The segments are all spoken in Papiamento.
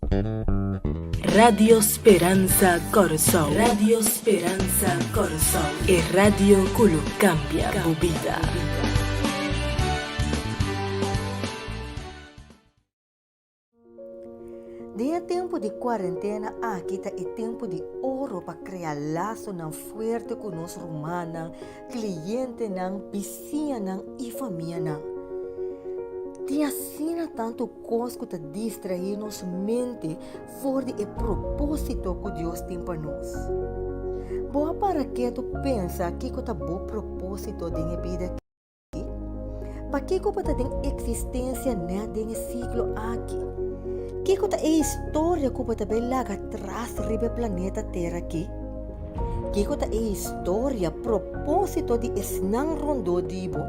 Radio Speransa Kòrsou. Radio Speransa Kòrsou. E radio ku lo kambia bo bida. Den e tempu di kuarentena aki ta e tempu di oro pa krea lasonan fuerte ku nos rumannan, klientenan, bisiñanan i famianan. Tin asina tantu kos ku ta distraí nos mente for di e propósito ku Dios tin pa nos. Bo a para ketu pensa kiko ta bo propósito den e bida aki? Pakiko bo ta den eksistensia nèt den e siglo aki? Kiko ta e historia ku bo ta bai laga tras riba e planeta Tera aki? Kiko ta e historia, propósito di esnan rondó di bo?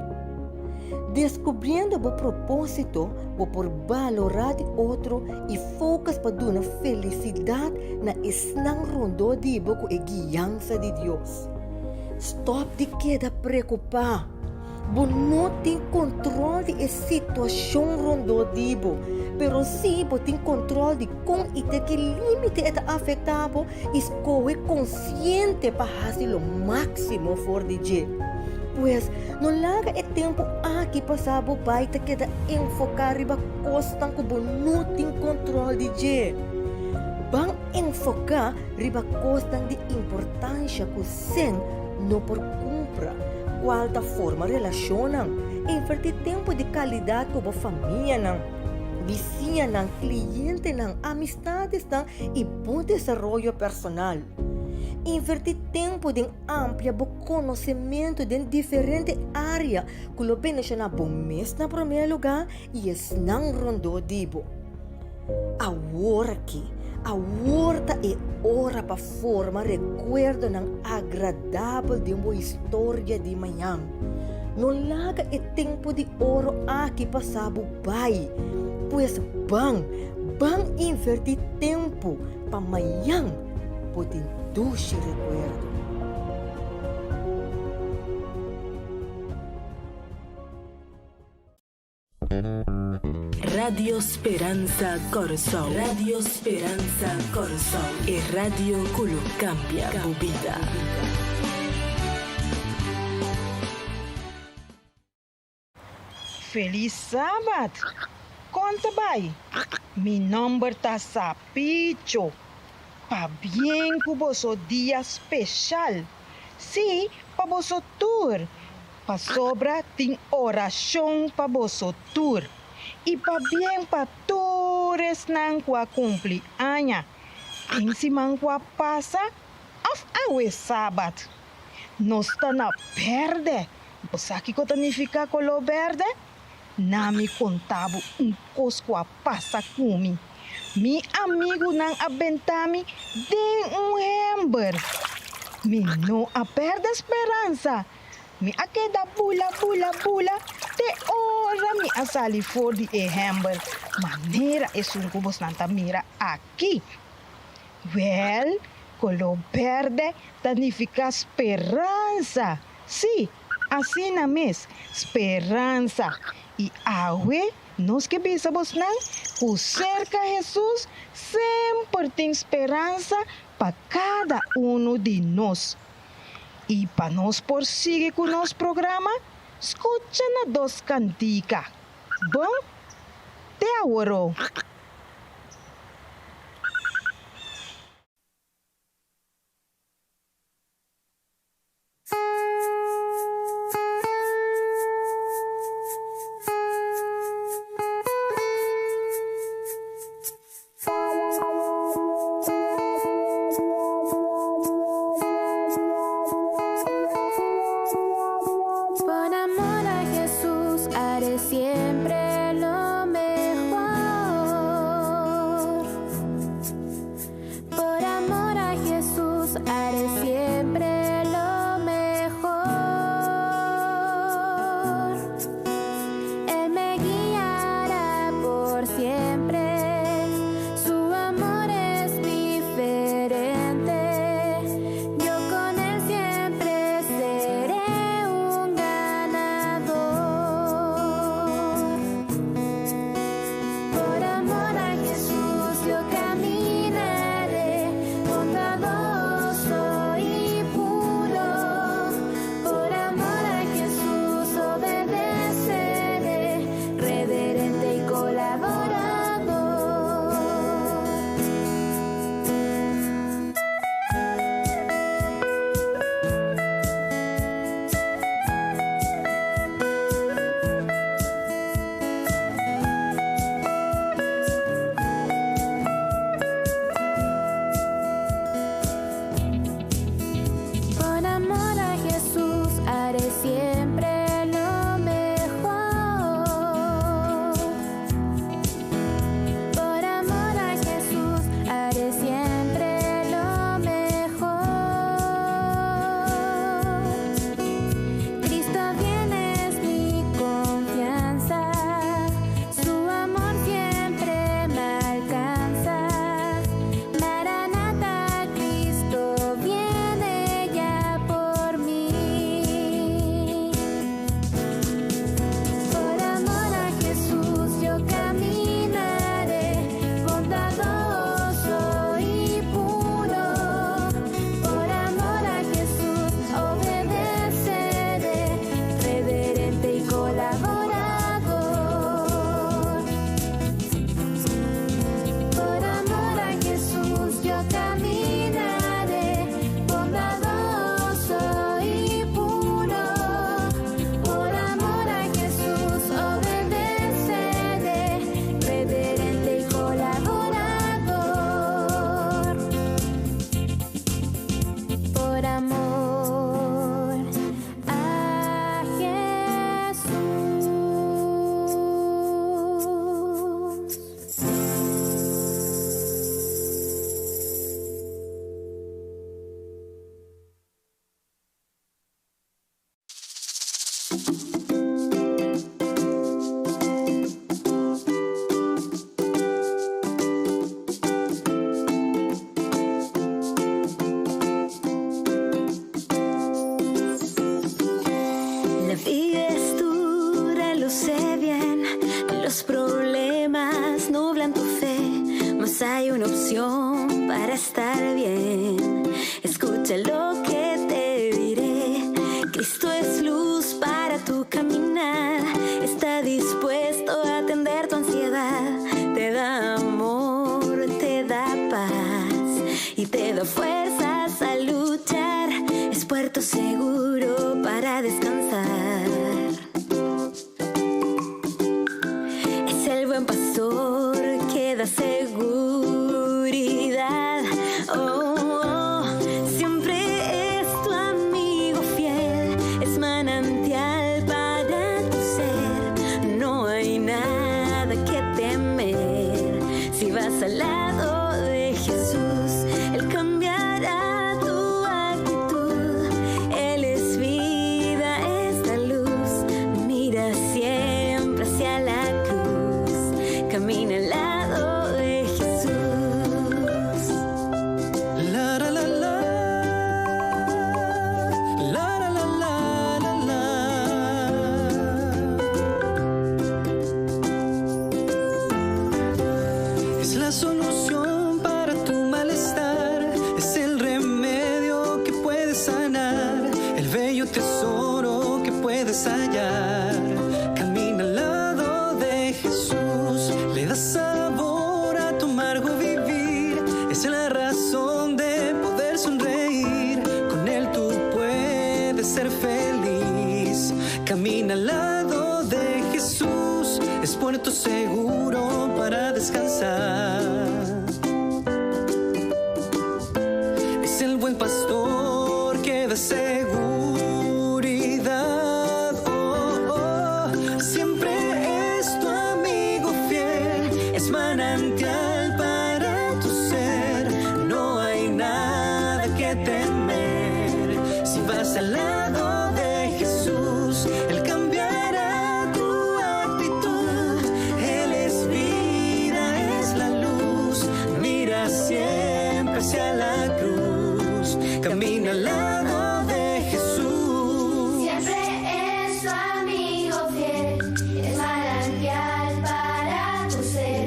Deskubriendo bo propósito, bo por balorá di otro i focus pa duna felisidat na esnan rondó di bo ku e guiansa di Dios. Stòp di keda preokupá. Bo no tin kontrol di e situashon rondó di bo, pero sí bo tin kontrol di kon i te ki límite e ta afektá bo i skohe konsiente pa hasi lo máksimo for di dje. Pues, no laga e tempu aki pasá bo bai ta keda enfoká riba kosnan ku bo no tin kontrol di dje. Ban enfoká riba kosnan di importansha ku sèn no por kumpra, kual ta forma relashonnan, invertí tempu di kalidat ku bo famianan, bisiñanan, klientenan, amistadesnan i bo desaroyo personal. Invertí tempu den amplia bo konosementu den diferente área ku lo beneshoná bo mes na promé lugá i esnan rondó di bo. Awor aki, awor ta e ora pa forma rekuerdonan agradabel den bo historia di mañan. No laga e tempu di oro aki pasa bo bai. Pues ban, ban invertí tempu pa mañan bo tin dushi rekuerdo. Radio Speransa Kòrsou. Radio Speransa Kòrsou. E radio ku lo kambia bo bida. Felis Sabat! Kon ta bai? Mi nòmber ta Sapicho. Pabien ku boso dia speshal! Sí, pa boso tur! Pasobra tin orashon pa boso tur, i pabien pa tur esnan ku a kumpli aña, den siman ku a pasa òf awe sabat. Nos ta na bèrdè. Bo sa kiko ta nifiká koló bèrdè? Na mi konta bo un kos ku a pasa ku mi. Mi amigunan a benta mi den un hèmber. Mi no a pèrdè speransa. Mi a keda bula, bula, bula te ora mi a sali for di e hèmber manera esun ku bosnan ta mira aki. Wèl, koló bèrdè ta nifiká speransa. Sí, asina mes, speransa. I awe nos ke bisa bosnan ku serka Hesus semper tin speransa pa kada unu di nos. I pa nos por sigui ku nos programa, skucha na dos kantika. Bon, te aworó! Por amor a Jesús haré siempre lo mejor. Por amor a Jesús haré siempre lo mejor. Él me guiará por siempre. Su amor es diferente. Yo con él siempre seré un ganador. Lo sé bien, los problemas nublan tu fe, mas hay una opción para estar bien. Escucha lo que te diré. Cristo es luz para tu caminar, está dispuesto a atender tu ansiedad. Te da amor, te da paz y te da fuerzas a luchar. Es puerto seguro para descansar. Es el buen pastor que da seguridad. Oh, oh, siempre es tu amigo fiel, es manantial para tu ser. No hay nada que temer si vas al lado de Jesús. Él cambiará tu actitud. Él es vida, es la luz. Mira siempre hacia la cruz. Camina al lado de Jesús. La la la la. La la la la la la. Es la solución para tu malestar, es el remedio que puede sanar, el bello tesoro que puedes hallar. Camina al lado de Jesús, le da sabor a tu amargo vivir, es la razón de poder sonreír. Con él tú puedes ser feliz. Camina al lado de Jesús, es puerto seguro para descansar. Es el buen pastor que da seguridad. Oh, oh, siempre es tu amigo fiel, es manantial para tu ser. No hay nada que temer si vas al lado de Jesús. Él cambiará tu actitud. Él es vida, es la luz. Mira siempre hacia la cruz. Camina al lado de Jesús. Siempre es tu amigo fiel, es manantial para tu ser.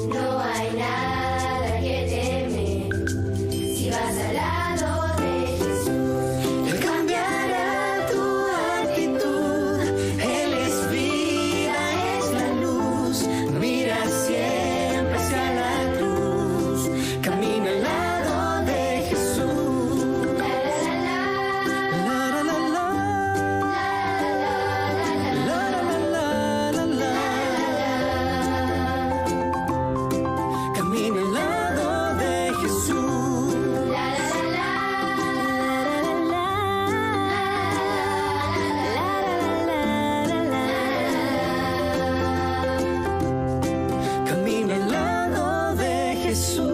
No hay nada que temer si vas al lado de Jesús. Él cambiará tu actitud. Él es vida, es la luz. Mira siempre hacia la cruz. Camina al lado de Jesús. La la la La la la la. La la la la la la. Camina al lado de Jesús. la la la la la la. Camina al lado de Jesús.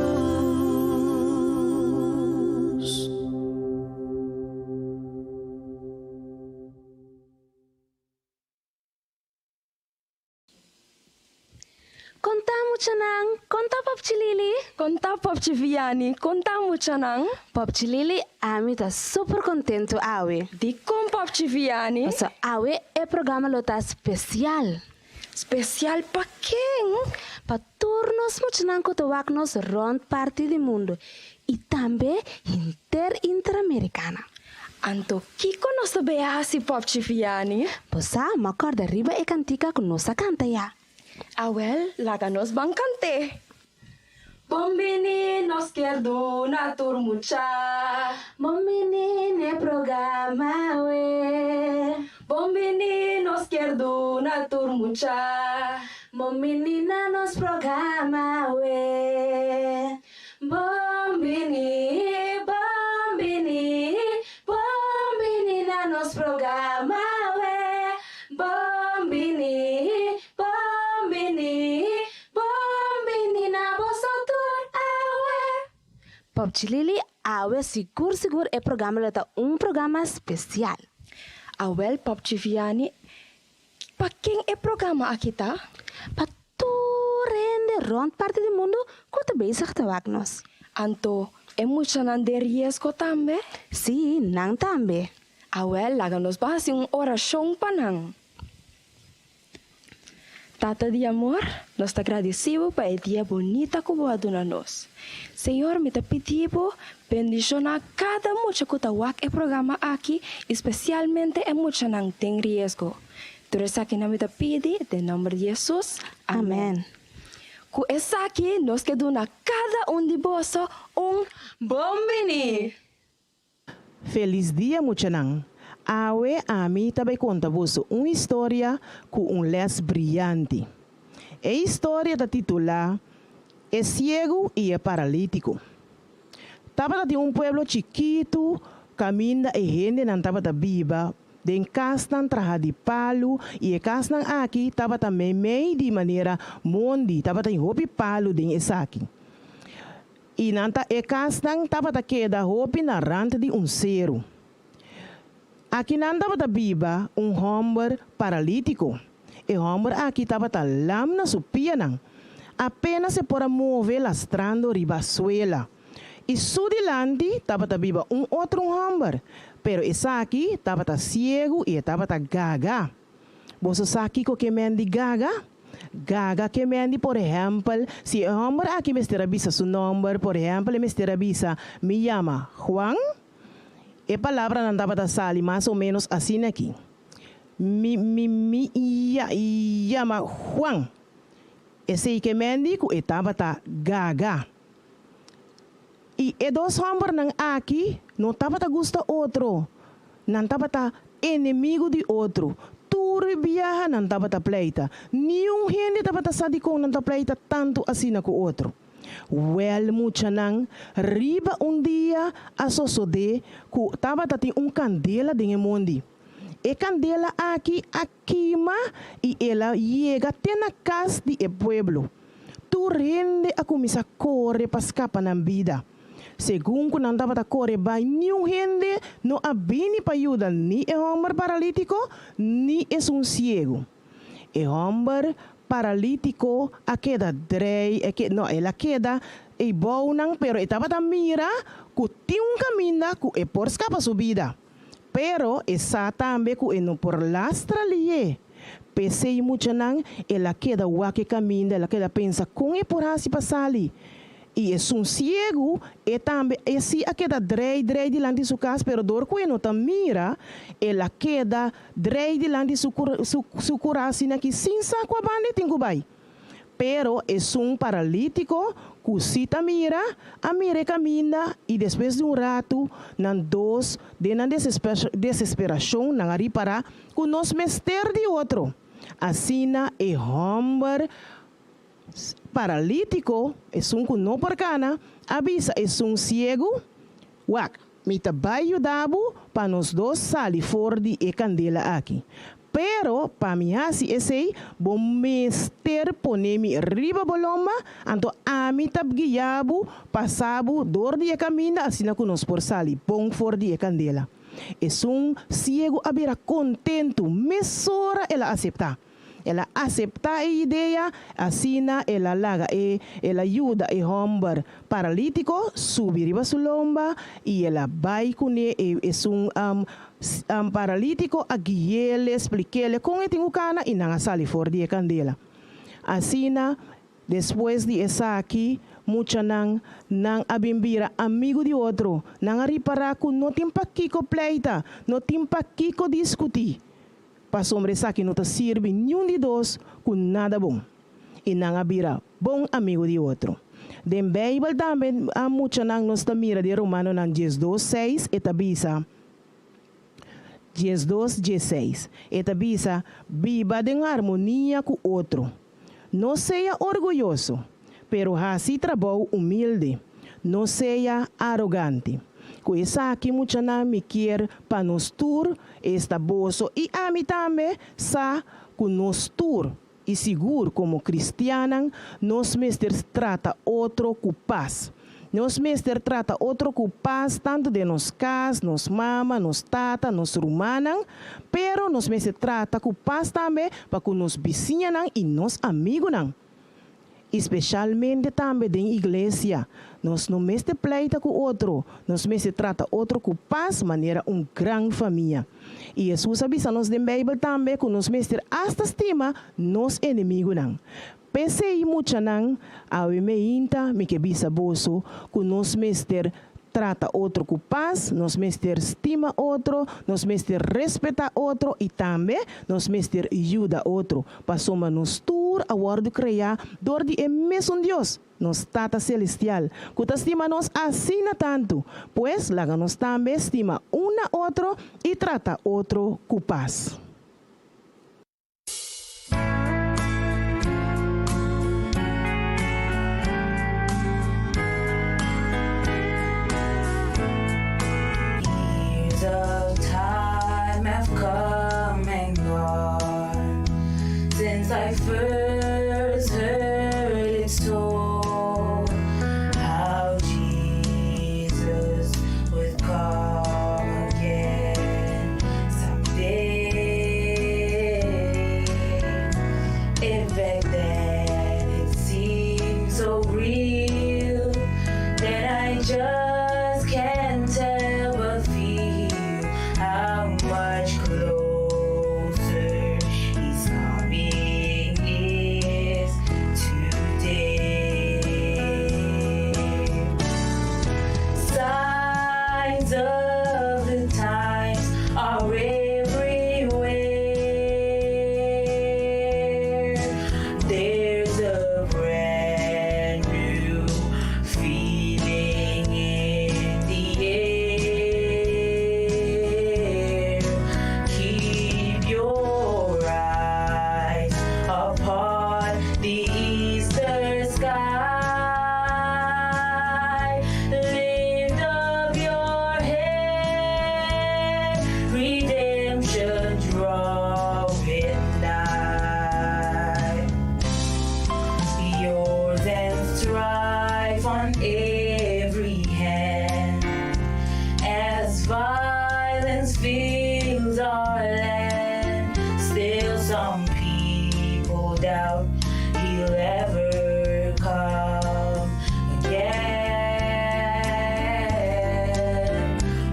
Konta muchanan, konta Popchi Lili. Konta Popchi Viani, konta muchanan. Popchi Lili, ami ta super kontentu awe. Dikon Popchi Viani? Paso awe e programa lo ta spesial. Spesial pa ken? Pa tur nos muchanan ku ta wak nos rònt parti di mundu i tambe henter Interamericana. Anto kiko nos ta bai hasi Popchi Viani? Bo sa, m'a kòrda riba e kantika ku nos a kanta ya. Awèl, laga nos ban kant'é. Bon bini nos kier duna tur mucha. Bon bini n'e programa awe. Bon bini nos kier duna tur mucha. Bon bini na nos programa awe. Bon bini, bon bini, bon bini na nos programa awe. Bon bini, bon bini, bon bini na boso tur awe. Popchi Lili, awe sigur sigur e programa lo ta un programa spesial. Awèl Popchi Viani, pa ken e programa aki ta? Pa tur hende rònt parti di mundu ku ta bezig ta wak nos. Anto e muchanan den riesgo tambe? Sí, nan tambe. Awèl, laga nos bai hasi un orashon pa nan. Tata di amor, nos ta gradisí Bo pa e dia bunita ku Bo a duna nos. Señor, mi ta pidi Bo bendishoná kada mucha ku ta wak e programa aki i spesialmente e muchanan den riesgo. Tur esakinan mi ta pidi den nòmber di Hesus. Amèn. Ku esaki nos ke duna kada un di boso un Bon Bini! Felis dia muchanan! Awe ami ta bai konta boso un historia ku un lès briante. E historia ta titulá E siegu i e paralítiko. Tabata tin un pueblo chikitu kaminda e hendenan tabata biba den kasnan traha di palu i e kasnan aki tabata meimei di manera mondi, tabatin hopi palu den esaki. I nan ta e kasnan tabata keda hopi na rant di un seru. Aki nan tabata biba un hòmber paralítiko. E hòmber aki tabata lam na su pianan. Apénas e por a move lastrando riba suela. I su dilanti tabata biba un otro un hòmber, pero esaki tabata siegu i e tabata gaga. Boso sa kiko ke men di gaga? Gaga ke men di, por ehèmpel, si e hòmber aki mester a bisa su nòmber, por ehèmpel, e mester a bisa, Mi yama Juan, e palabranan tabata sali mas o ménos asina aki, Mi, mi, mi ya, yama Juan. Esei ke men di ku e tabata gaga. I e dos hòmbernan aki no tabata gusta otro, nan tabata enemigu di otro. Tur biaha nan tabata pleita. Niun hende tabata sa dikon nan ta pleita tantu asina ku otro. Wèl, muchanan, riba un dia a sosodé ku tabata tin un kandela den e mondi. E kandela aki a kima i el a yega te na kas di e pueblo. Tur hende a kuminsá kore pa skapa nan bida. Segun ku nan tabata kore bai, niun hende no a bini pa yuda ni e hòmber paralítiko ni esun siegu. E hòmber paralítiko a keda drei, e ke, no, el a keda ei bou nan, pero e tabata mira ku tin un kaminda ku e por skapa su bida. Pero e sa tambe ku e no por lastra lié. P'esei muchanan, el a keda wak e kaminda, el a keda pensa kon e por hasi pa sali. I esun siegu, e tambe, e si a keda drei drei dilanti su kas, pero dor ku e no ta mira, el a keda drei dilanti su su su kurá asina ki sin sa kua banda e tin ku bai. Pero esun paralítiko ku sí ta mira, a mira e kaminda i despues di un ratu nan dos den nan desesperashon nan a ripará ku nos mester di otro. Asina e hòmber paralítiko, esun ku no por kana, a bisa esun siegu, Wak, mi ta bai yuda bo pa nos dos sali for di e kandela aki. Pero pa mi hasi esei, bo mester pone mi riba bo lomba, anto ami ta guia bo pasa bo dor di e kaminda asina ku nos por sali bon for di e kandela. Esun siegu a bira kontentu, mesora el a aseptá. El a aseptá e idea, asina el a laga e, el a yuda e hòmber paralítiko subi riba su lomba i el a bai kuné. E esun paralítiko a gui'é, splik'é kon e tin ku kana i nan a sali for di e kandela. Asina, despues di esaki, muchanan, nan a bin bira amigu di otro. Nan a ripará ku no tin pakiko pleita, no tin pakiko diskutí. Pasobra esaki no ta sirbi niun di dos ku nada bon, i nan a bira bon amigu di otro. Den Beibel tambe a muchanan nos ta mira den Romanonan diesdos, seis, e ta bisa, diesdos, diesseis, e ta bisa, Biba den harmonia ku otro. No sea orguyoso, pero hasi trabou humilde. No sea arogante. Ku esaki muchanan mi kier pa nos tur, esta boso i ami tambe, sa ku nos tur, i sigur komo kristiannan, nos mester trata otro ku pas. Nos mester trata otro ku pas tantu den nos kas, nos mama, nos tata, nos rumannan, pero nos mester trata ku pas tambe pa ku nos bisiñanan i nos amigunan. I speshalmente tambe den iglesia. Nos no mester pleita ku otro, nos mester trata otro ku pas manera un gran famia. I Hesus a bisa nos den Beibel tambe ku nos mester asta stima nos enemigunan. P'esei, muchanan, awe meinta mi ke bisa boso ku nos mester trata otro ku pas, nos mester stima otro, nos mester respetá otro i tambe nos mester yuda otro, pasobra nos tur a wòrdu kreá dor di e mesun Dios, nos Tata Selestial, ku ta stima nos asina tantu. Pues, laga nos tambe stima un na otro i trata otro ku pas. Years of time have come and gone since I first heard it told how Jesus would come again someday. If back then it seemed so real that I just can't tell but feel how much closer he's coming is today. Signs of the times are everywhere. There's a brand new feeling in the air. Keep your eyes upon the eastern sky. Lift up your head, redemption draweth nigh. Yours and strife on every hand as violence fills our land. Still, some people doubt he'll ever come again.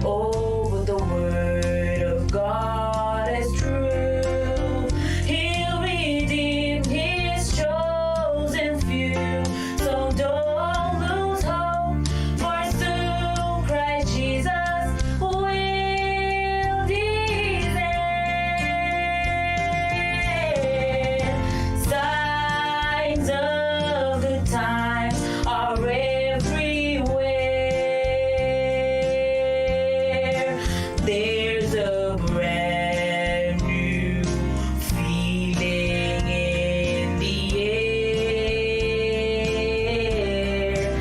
Oh, but the word of God is true. He'll redeem his chosen few. So don't lose hope, for soon Christ Jesus will descend. Signs of the times are everywhere. There's a brand new feeling in the air.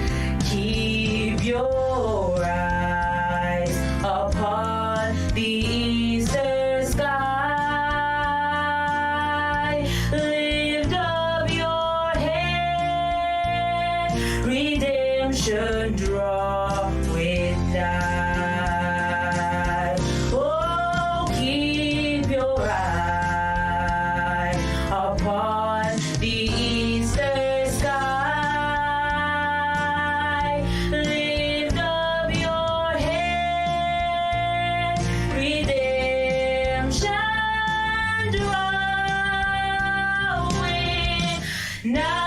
Keep your eyes upon the eastern sky. Lift up your head, redemption draweth nigh. Oh, keep your eye upon the eastern sky. Lift up your head, redemption draweth nigh.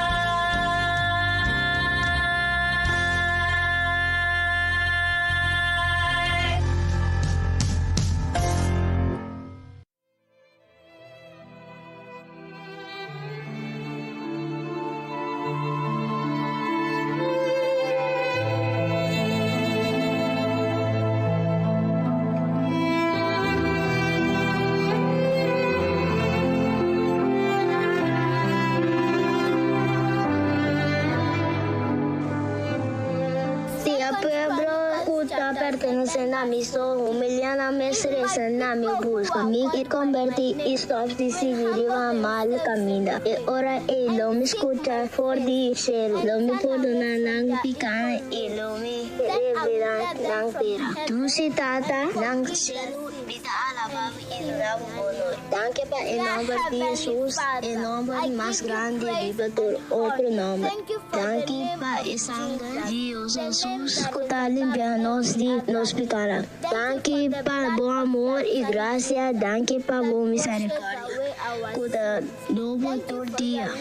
Si e pueblo ku ta pertenesé na mi so humiliá nan mes resa na mi buska mi i kombertí i stòp di sigui riba mal kaminda, e ora ei lo mi skucha for di shelu, lo mi pordoná nan pikánan i lo mi revelá nan tera. Dushi Tata den shelu. Mi ta alabá bo i duna bo honor. Danki pa e nòmber di Hesus, e nòmber mas grandi riba tur otro nòmber. Danki pa e sanger di Dios Hesus ku ta limpia nos di nos pikánan. Danki pa bo amor i grasia, danki pa bo miserikòrdia ku ta nobo tur dia.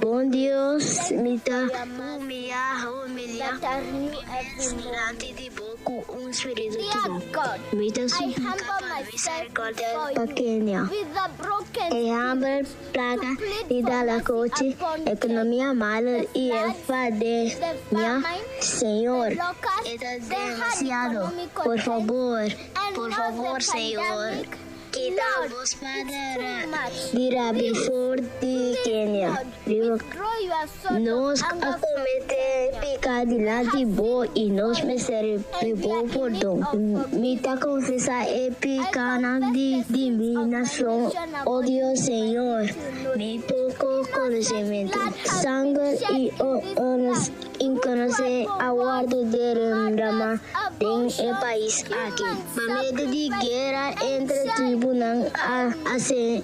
Bon Dios, mi ta humiliá, humiliá mi mes dilanti di bo ku un spiritu kibrá. Mi ta supliká pa miserikòrdia pa Kenia. E hamber Placa di dalakochi, economia malo y e pandemia, Señor, e ta demasiado. Por favor, por favor, Señor, kita bo spada di rabia for di Kenia. Riba nos a comete pica dilanti bo y nos mester di bo pordon. Mi ta confesa e picanan di mi nacion. O Dios Señor, mi poco conocimiento, sanger y inconoce a wordo derrama den e pais aki. Pa medio di guera entre tribunan a hace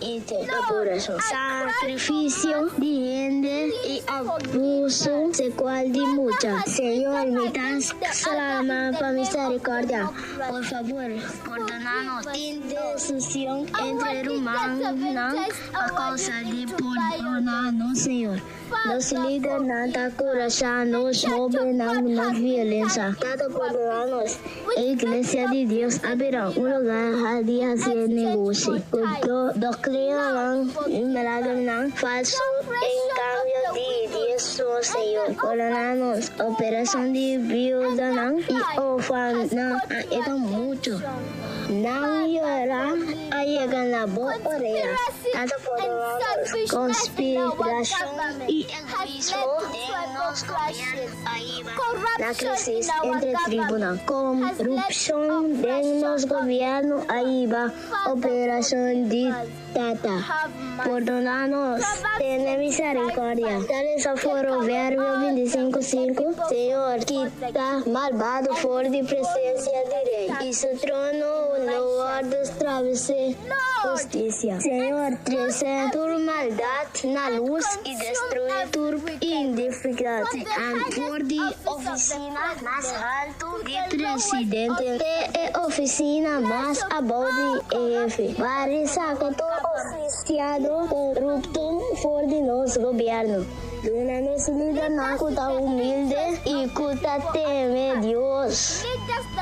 adoracion, sacrificio di hende y abuso sexual di mucha. Señor, mi ta clama pa misericordia. Por fabor, pordona nos. Tin desusion entre rumannan pa causa di pordona nos, Señor. Nos lidernan ta curasha nos hobennan na violencia. Tata, pordona nos. E Iglesia di Dios a bira un lugar di haci negoshi cu doctrinanan y milagernan falso en cambio di Dios nos Señor. Pordona nos. Operacion di viudanan y orfannan a eta mucho. Nan yora a yega na bo orea. Tata pordona nos. Conspiracion y egoismo den nos gobierno a hiba na crisis entre tribunan. Corupcion den nos gobierno a hiba operacion di Tata, pordona nos, tene misericordia. Ta lesa Proverbio 25, 5, Señor, kita malbado for di presencia di rey, i su trono lo wordo establece husticia. Señor, trece tur maldad na luz i destrui tur iniquidad. For di oficina mas haltu di presidente te e oficina mas abou di e hefe, bari saca tur oficiado corupto for di nos gobierno. Duna nos lidernan cu ta humilde y cu ta teme Dios,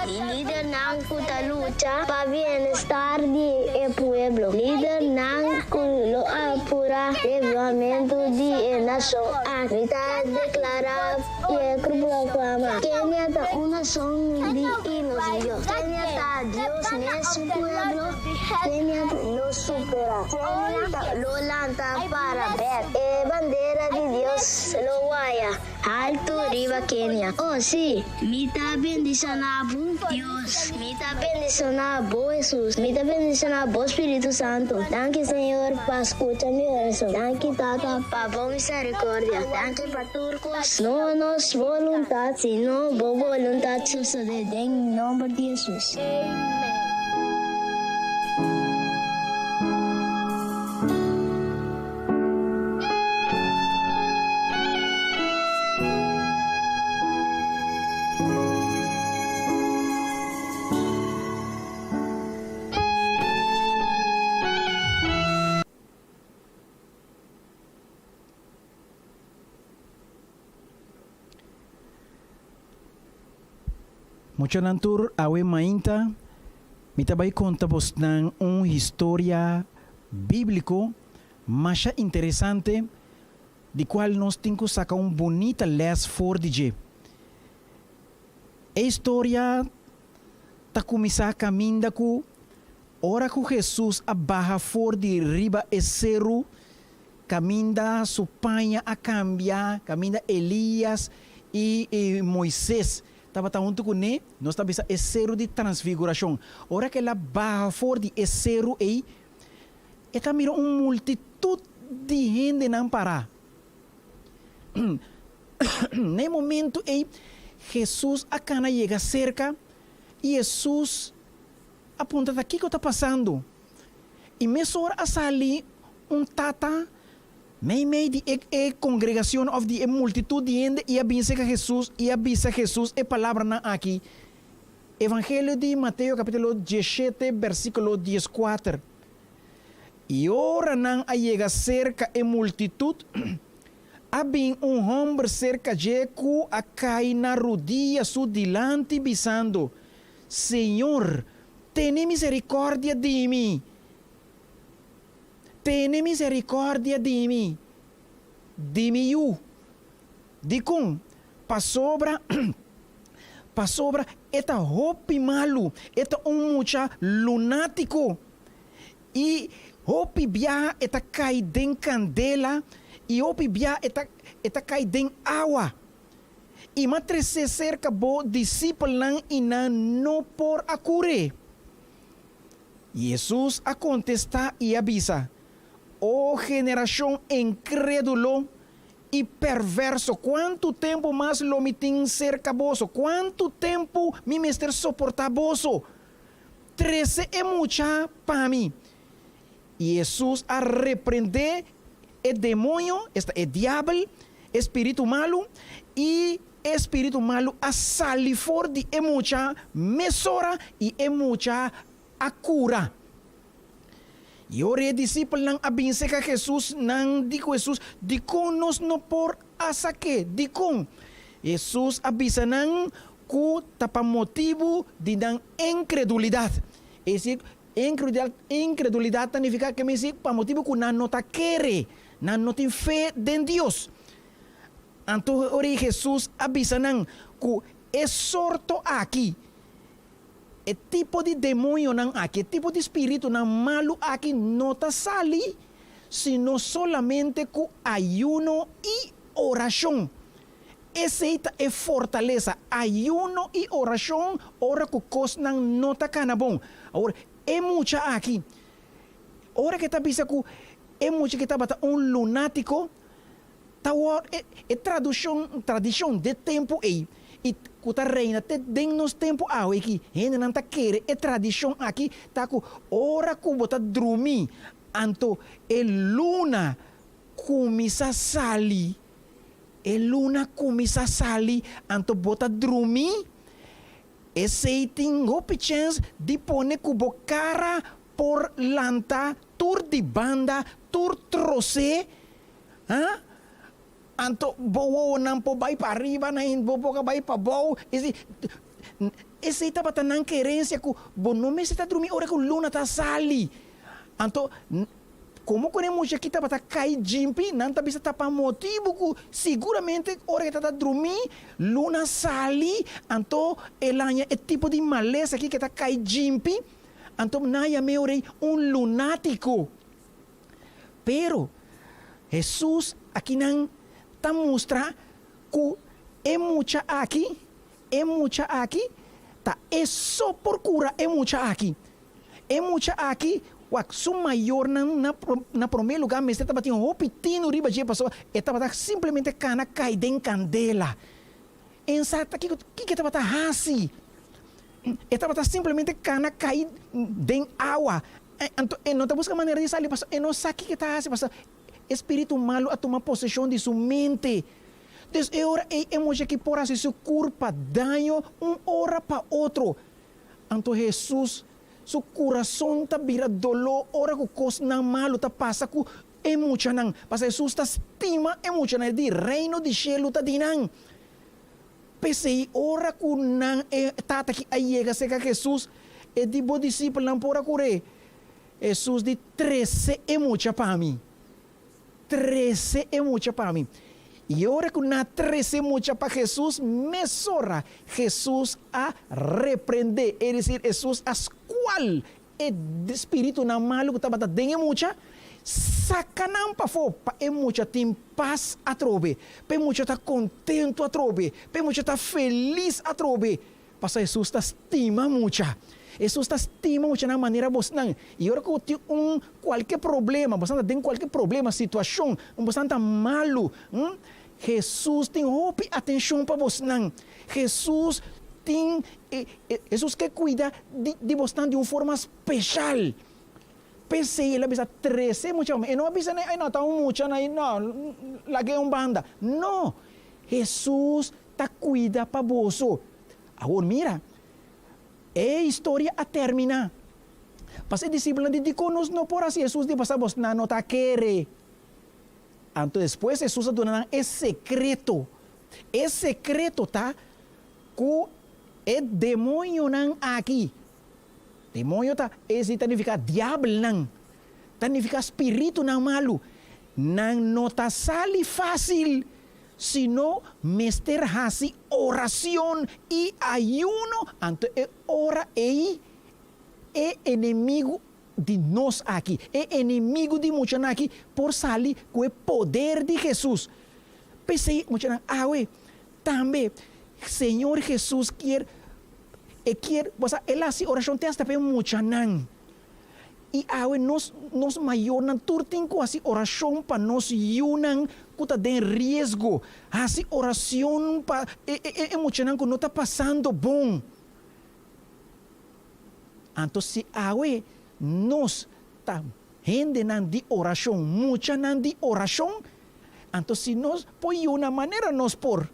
y lidernan cu ta lucha pa bienestar di e pueblo, lidernan cu lo apura levamento di e nacion aki. Mi ta declara y e proclama, Kenia ta un nacion di y nos Dios. Kenia ta Dios mes pueblo, Kenia lo supera. Kenia lo lanta para bek. E bandera di Dios lo waya haltu riba Kenia. Oh, sí, mi ta bendishoná bo, Dios. Mi ta bendishoná bo, Hesus. Mi ta bendishoná bo, Spiritu Santu. Danki, Señor, pa skucha mi orashon. Danki, Tata, pa bo misericordia. Danki pa tur kos. No nos boluntat, sino bo boluntat sosodé den nomber di Hesus. Muchanan tur awe mainta mi ta bai konta bosnan un historia bíbliko masha interesante di kual nos tin ku saka un bunita lès for di dje. E historia ta kuminsá kaminda ku ora ku Hesus a baha for di riba e seru kaminda su paña a kambia, kaminda Elias i Moises tabata huntu kuné, nos ta bisa e seru di transfigurashon. Ora ku el a baha for di e seru ei, e ta mira un multitut di hendenan pará. Na e momentu ei, Hesus a kana yega serka i Hesus. a puntra ta kiko ta pasando i mesora a sali un tata meimei di e e kongregashon òf di e multitut di hende i a bin serka Hesus i a bisa Hesus e palabranan aki, Evangelio di Mateo kapítulo diesshete bèrsikulo dieskuater. I ora nan a yega serka e multitut, a bin un hòmber serka dje ku a kai na rudia su dilanti, bisando, Señor, tene miserikòrdia di mi! Tene miserikòrdia di mi, di mi yu! Dikon? Pasobra, pasobra e ta hopi malu, e ta un mucha lunátiko. I hopi biaha e ta kai den kandela i hopi biaha e ta e ta kai den awa. I m'a tres'é serka bo disipelnan i nan no por a kur'é. Hesus a kontestá i a bisa, O generashon inkrédulo i pèrvèrso, kuantu tempu mas lo mi tin serka boso? Kuantu tempu mi mester soportá boso? Trese e mucha pa mi. I Hesus a reprendé e demoño, esta e diabel, e spiritu malu, i e spiritu malu a sali for di e mucha mesora i e mucha a kura. I ora e disipelnan a bin serka Hesus, nan di ku Hesus, Dikon nos no por a sak'é? Dikon? Hesus a bisa nan, Ku ta pa motibu di nan inkredulidat. Es desir, inkredulidat, inkredulidat ta nifiká ke mester pa motibu ku nan no ta kere, nan no tin fe den Dios. Anto ora ei Hesus a bisa nan ku e sorto aki, e tipo di demoñonan aki, e tipo di spiritunan malu aki no ta sali sino solamente ku ayuno i orashon. Esei ta e fortalesa, ayuno i orashon ora ku kosnan no ta kana bon. Awor, e mucha aki, ora ku e ta bisa ku e mucha ki tabata un lunátiko, ta wòrdu, e, e tradushon, tradishon d'e tempu ei, i ku ta reina te den nos tempu awe aki, hendenan ta kere e tradishon aki ta ku ora ku bo ta drumi, anto e luna kuminsá sali. E luna kuminsá sali anto bo ta drumi, esei tin hopi chèns di pone ku bo kara por lanta tur di banda, tur trosé, ha? Anto bo wowonan por bai pa ariba, nan bo boka bai pa bou, esei, esei tabata nan kerensia ku bo no mester ta drumi ora ku luna ta sali. Anto Komo ku e mucha aki tabata kai djimpi, nan ta bisa ta pa motibu ku siguramente ora e tabata drumí, luna sali, anto el haña e tipo di malesa aki ku e ta kai djimpi, anto nan a yam'é ora ei un lunátiko. Pero, Hesus akinan ta mustra ku e mucha aki, e mucha aki, ta e so por kura e mucha aki. E mucha aki, wak, su mayornan na na promé lugá mester tabatin hopi tinu riba dje pasobra e tabata simplemente kana kai den kandela. E sa ta kiko kiko e tabata hasi. E tabata simplemente kana kai den awa. Anto e no ta buska manera di sali pasobra e no sa kiko e ta hasi pasobra e spiritu malu a tuma poseshon di su mente. Dus e ora ei e mucha aki por hasi su kurpa daño un ora pa otro. Anto Hesus su kurason ta bira doló ora ku kosnan malu ta pasa ku e muchanan, pasobra Hesus ta stima e muchanan, e di, Reino di shelu ta di nan. P'esei, ora ku nan e tata aki a yega serka Hesus, e di, Bo disipelnan por a kur'é? Hesus di, Trese e mucha pa mi. Trese e mucha pa mi. I ora ku nan a trese e mucha pa Hesus, mesora Hesus a reprendé, es desir, Hesus a skual e spiritunan malu ku tabata den e mucha, saka nan pafó pa e mucha tin pas atrobe, pa e mucha ta kontentu atrobe, pa e mucha ta felis atrobe. Pasobra Hesus ta stima mucha. Hesus ta stima muchanan manera bosnan. I ora ku tin un kualke problema, bosnan ta den kualke problema, situashon, un bosnan ta malu, Hesus tin hopi atenshon pa bosnan. Hesus. tin Hesus ke kuida di bosnan di un forma speshal. P'esei el a bisa trese mucha pa mi. E no a bisa nan, ay no, ta un mucha na no, lag'é un banda. No! Hesus ta kuida pa boso. Awor mira, e historia a terminá. Pas e disipelnan di, Dikon nos no por hasi? Hesus di, Pasá bosnan no ta kere. Anto despues Hesus a duna nan e sekreto. E sekreto ta ku e demoñonan aki, demoño ta, esei ta nifiká diabelnan, ta nifiká spiritunan malu, nan no ta sali fásil, sino mester hasi oracion i ayuno, anto e ora ei e enemigu di nos aki, e enemigu di muchanan aki por sali ku e poder di Hesus. P'esei muchanan awe tambe Señor Hesus kier, e kier, bo sa el hasi orashon te hasta pa e muchanan. I awe nos, nos mayornan tur tin ku hasi orashon pa nos yunan ku ta den riesgo, hasi orashon pa e e muchanan ku no ta pasando bon. Anto si awe nos ta hendenan di orashon, muchanan di orashon, anto si nos por yuna manera nos por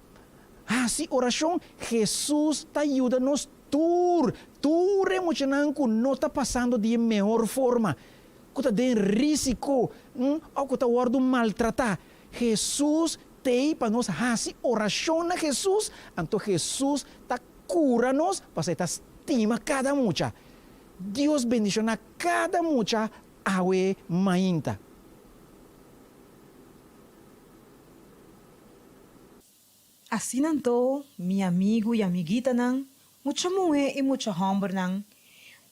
hasi orashon, Hesus ta yuda nos tur, tur e muchanan ku no ta pasando di e mehor forma, ku ta den risiko òf ku ta wòrdu maltratá. Hesus t'ei pa nos hasi orashon na Hesus, anto Hesus ta Kura nos pasobra e ta stima kada mucha. Dios bendishoná kada mucha awe mainta. Asina anto, mi amigu i amiguitanan, mucha muhé i mucha hòmbernan,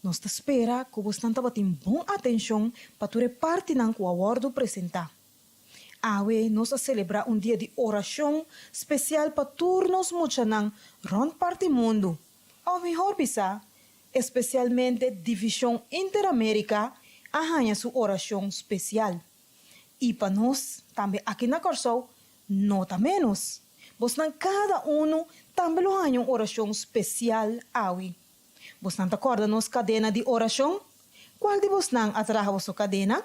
nos ta spera ku bosnan tabatin bon atenshon pa tur e partinan ku a wòrdu presentá. Awe nos a selebrá un dia di orashon spesial pa tur nos muchanan rònt parti mundu, òf mihor bisá, espesialmente Divishon Interamérika a haña su orashon spesial. I pa nos tambe aki na Kòrsou no ta ménos. Bosnan kada unu tambe lo haña un orashon spesial awe. Bosnan ta kòrda nos kadena di orashon? Kual di bosnan a traha boso kadena?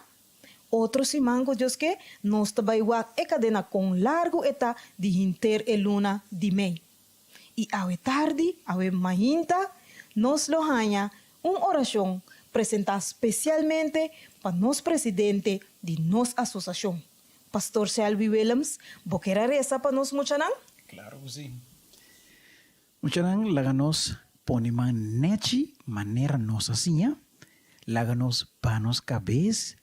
Otro siman ku Dios ke, nos ta bai wak e kadena kon largu e ta di hinter e luna di mei. I awe tardi, awe mainta, nos lo haña un orashon presentá spesialmente pa nos presidente di nos asosashon. Pastor Selby Willems, bo ker a resa pa nos muchanan? Klaro ku si. Muchanan, laga nos pone man nechi manera nos a siña, laga nos ba nos kabes,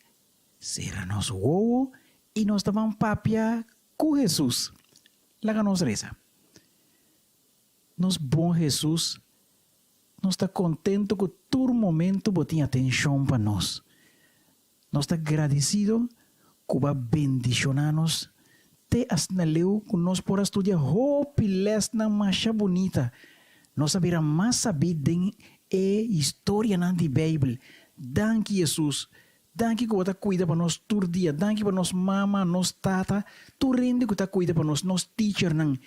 sera nos wowo i nos ta ban papia ku Hesus. Laga nos resa. Nos bon Hesus, nos ta kontentu ku tur momentu bo tin atenshon pa nos. Nos ta gradisido ku bo a bendishoná nos te asina leu ku nos por a studia hopi lèsnan masha bunita. Nos a bira mas sabí den e historianan di Beibel. Danki Hesus! Danki ku bo ta kuida pa nos tur dia. Danki pa nos mama, nos tata, tur hende ku ta kuida pa nos, nos teachernan.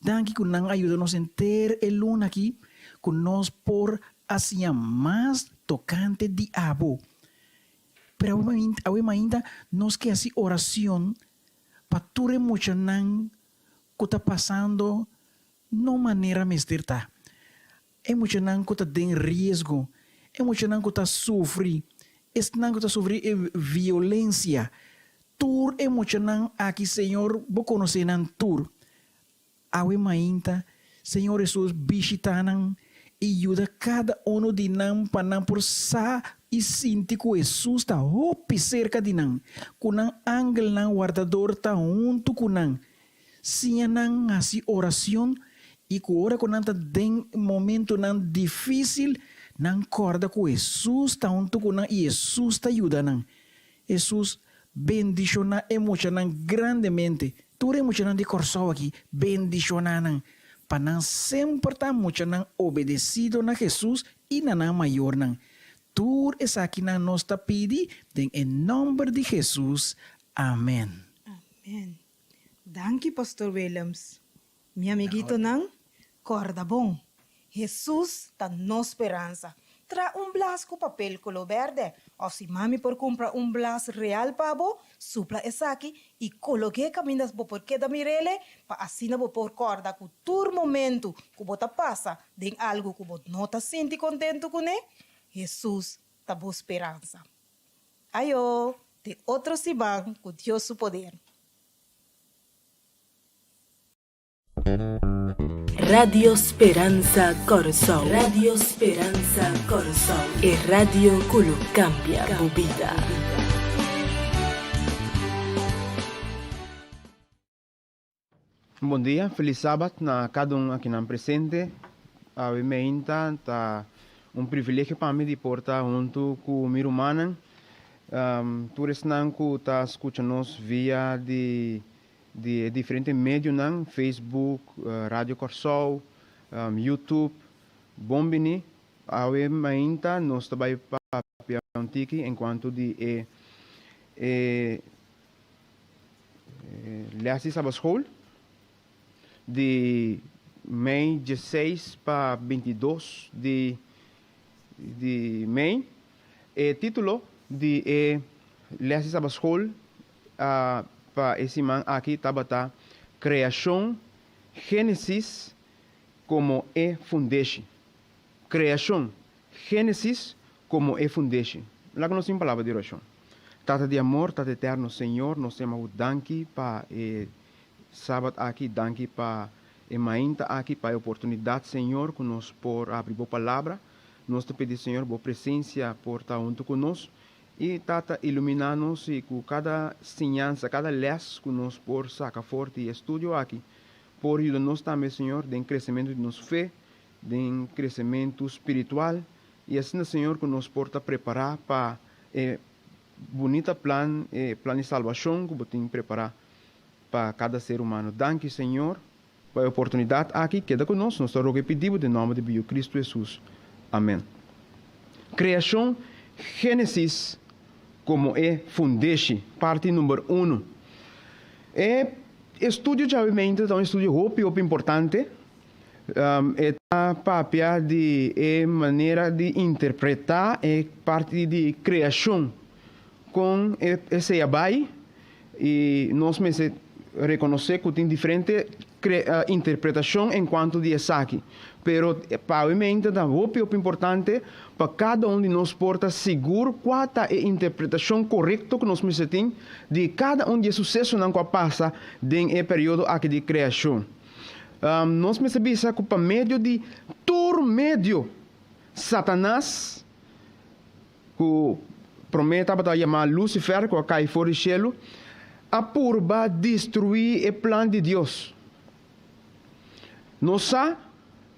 Danki ku nan a yuda nos henter e luna aki ku nos por a siña mas tokante di abo. Pero awe mainta nos ke hasi oracion pa tur e muchanan cu ta pasando no manera mester ta. E muchanan cu ta den riesgo, e muchanan cu ta sufri, esnan cu ta sufri e violencia. Tur e muchanan aki Señor bo conoce nan tur. Awe mainta, Señor Hesus bishita nan i yuda kada unu di nan pa nan por sa i sinti ku Hesus ta hopi serka di nan, ku nan angelnan wardador ta huntu ku nan. Siña nan hasi oracion i ku ora ku nan ta den momentunan dificil, nan kòrda ku Hesus ta huntu ku nan i Hesus ta yuda nan. Hesus bendishoná e muchanan grandemente. Tur e muchanan di Kòrsou aki, bendishoná nan, pa nan semper ta muchanan obedesido na Hesus i na nan mayornan. Tur esakinan nos ta pidi den e nòmber di Hesus. Amèn. Amèn. Danki Pastor Willems. Mi amiguitonan, kòrda bon. Hesus ta nos speransa. Traha un blas ku papel koló bèrdè, òf si mami por kumpra un blas real pa bo, supla esaki i kolog'é kaminda bo por keda mir'ele pa asina bo por kòrda ku tur momentu ku bo ta pasa den algu ku bo no ta sinti kontentu kuné, Hesus ta bo speransa. Ayo, te otro siman ku Dios su poder. Radio Speransa Kòrsou Radio Speransa Kòrsou e radio ku lo kambia bo bida. Un bon dia, felis sabat na kada un akinan presente. Awe meinta ta un privilegio pa mi di por ta huntu ku mi rumannan. Tur esnan ku ta skucha nos via di Di e diferente medionan, Facebook, Radio Kòrsou, YouTube, bon bini. Awe mainta nos ta bai papia un tiki enkuanto di e e lès di Sabaschool di mei diesseis pa bintidos di di mei. E titulo di e lès di Sabaschool A Pa e siman aki tabata Kreashon, Génesis komo e fundeshi. Kreashon, Génesis komo e fundeshi. Laga nos tin un palabra di orashon. Tata di amor, Tata eterno, Señor, nos ta yama Bo danki pa e Sabat aki, danki pa e mainta aki, pa e oportunidat, Señor, ku nos por abri Bo Palabra. Nos ta pidi, Señor, Bo presensia por ta huntu ku nos. I Tata iluminá nos i ku kada siñansa, kada lès ku nos por saka for di e studio aki, por yuda nos tambe, Señor, den kresementu di nos fe, den kresementu spiritual, i asina, Señor, ku nos por ta prepará pa e bunita plan, e plan di salbashon ku Bo tin prepará pa kada ser humano. Danki, Señor, pa e oportunidat aki. Keda ku nos. Nos ta roga i pidi Bo den nòmber di bo Yu Kristu Hesus. Amèn. Kreashon, Génesis komo e fundeshi, parti number unu. E estudio djawemente ta un estudio hopi hopi importante. E ta papia di e manera di interpretá e parti di kreashon, kon esei a bai. I nos mester rekonosé ku tin diferente interpretashon enkuanto di esaki. Pero pa awe mente ta hopi hopi importante pa kada un di nos por ta sigur kua ta e interpretashon korekto ku nos mester tin di kada un di e susesonan ku a pasa den e periodo aki di kreashon. Nos mester bisa ku pa medio di tur medio Satanas, ku promé tabata yamá Lucifer, ku a kai for di shelu, a purba destruí e plan di Dios. Nos sa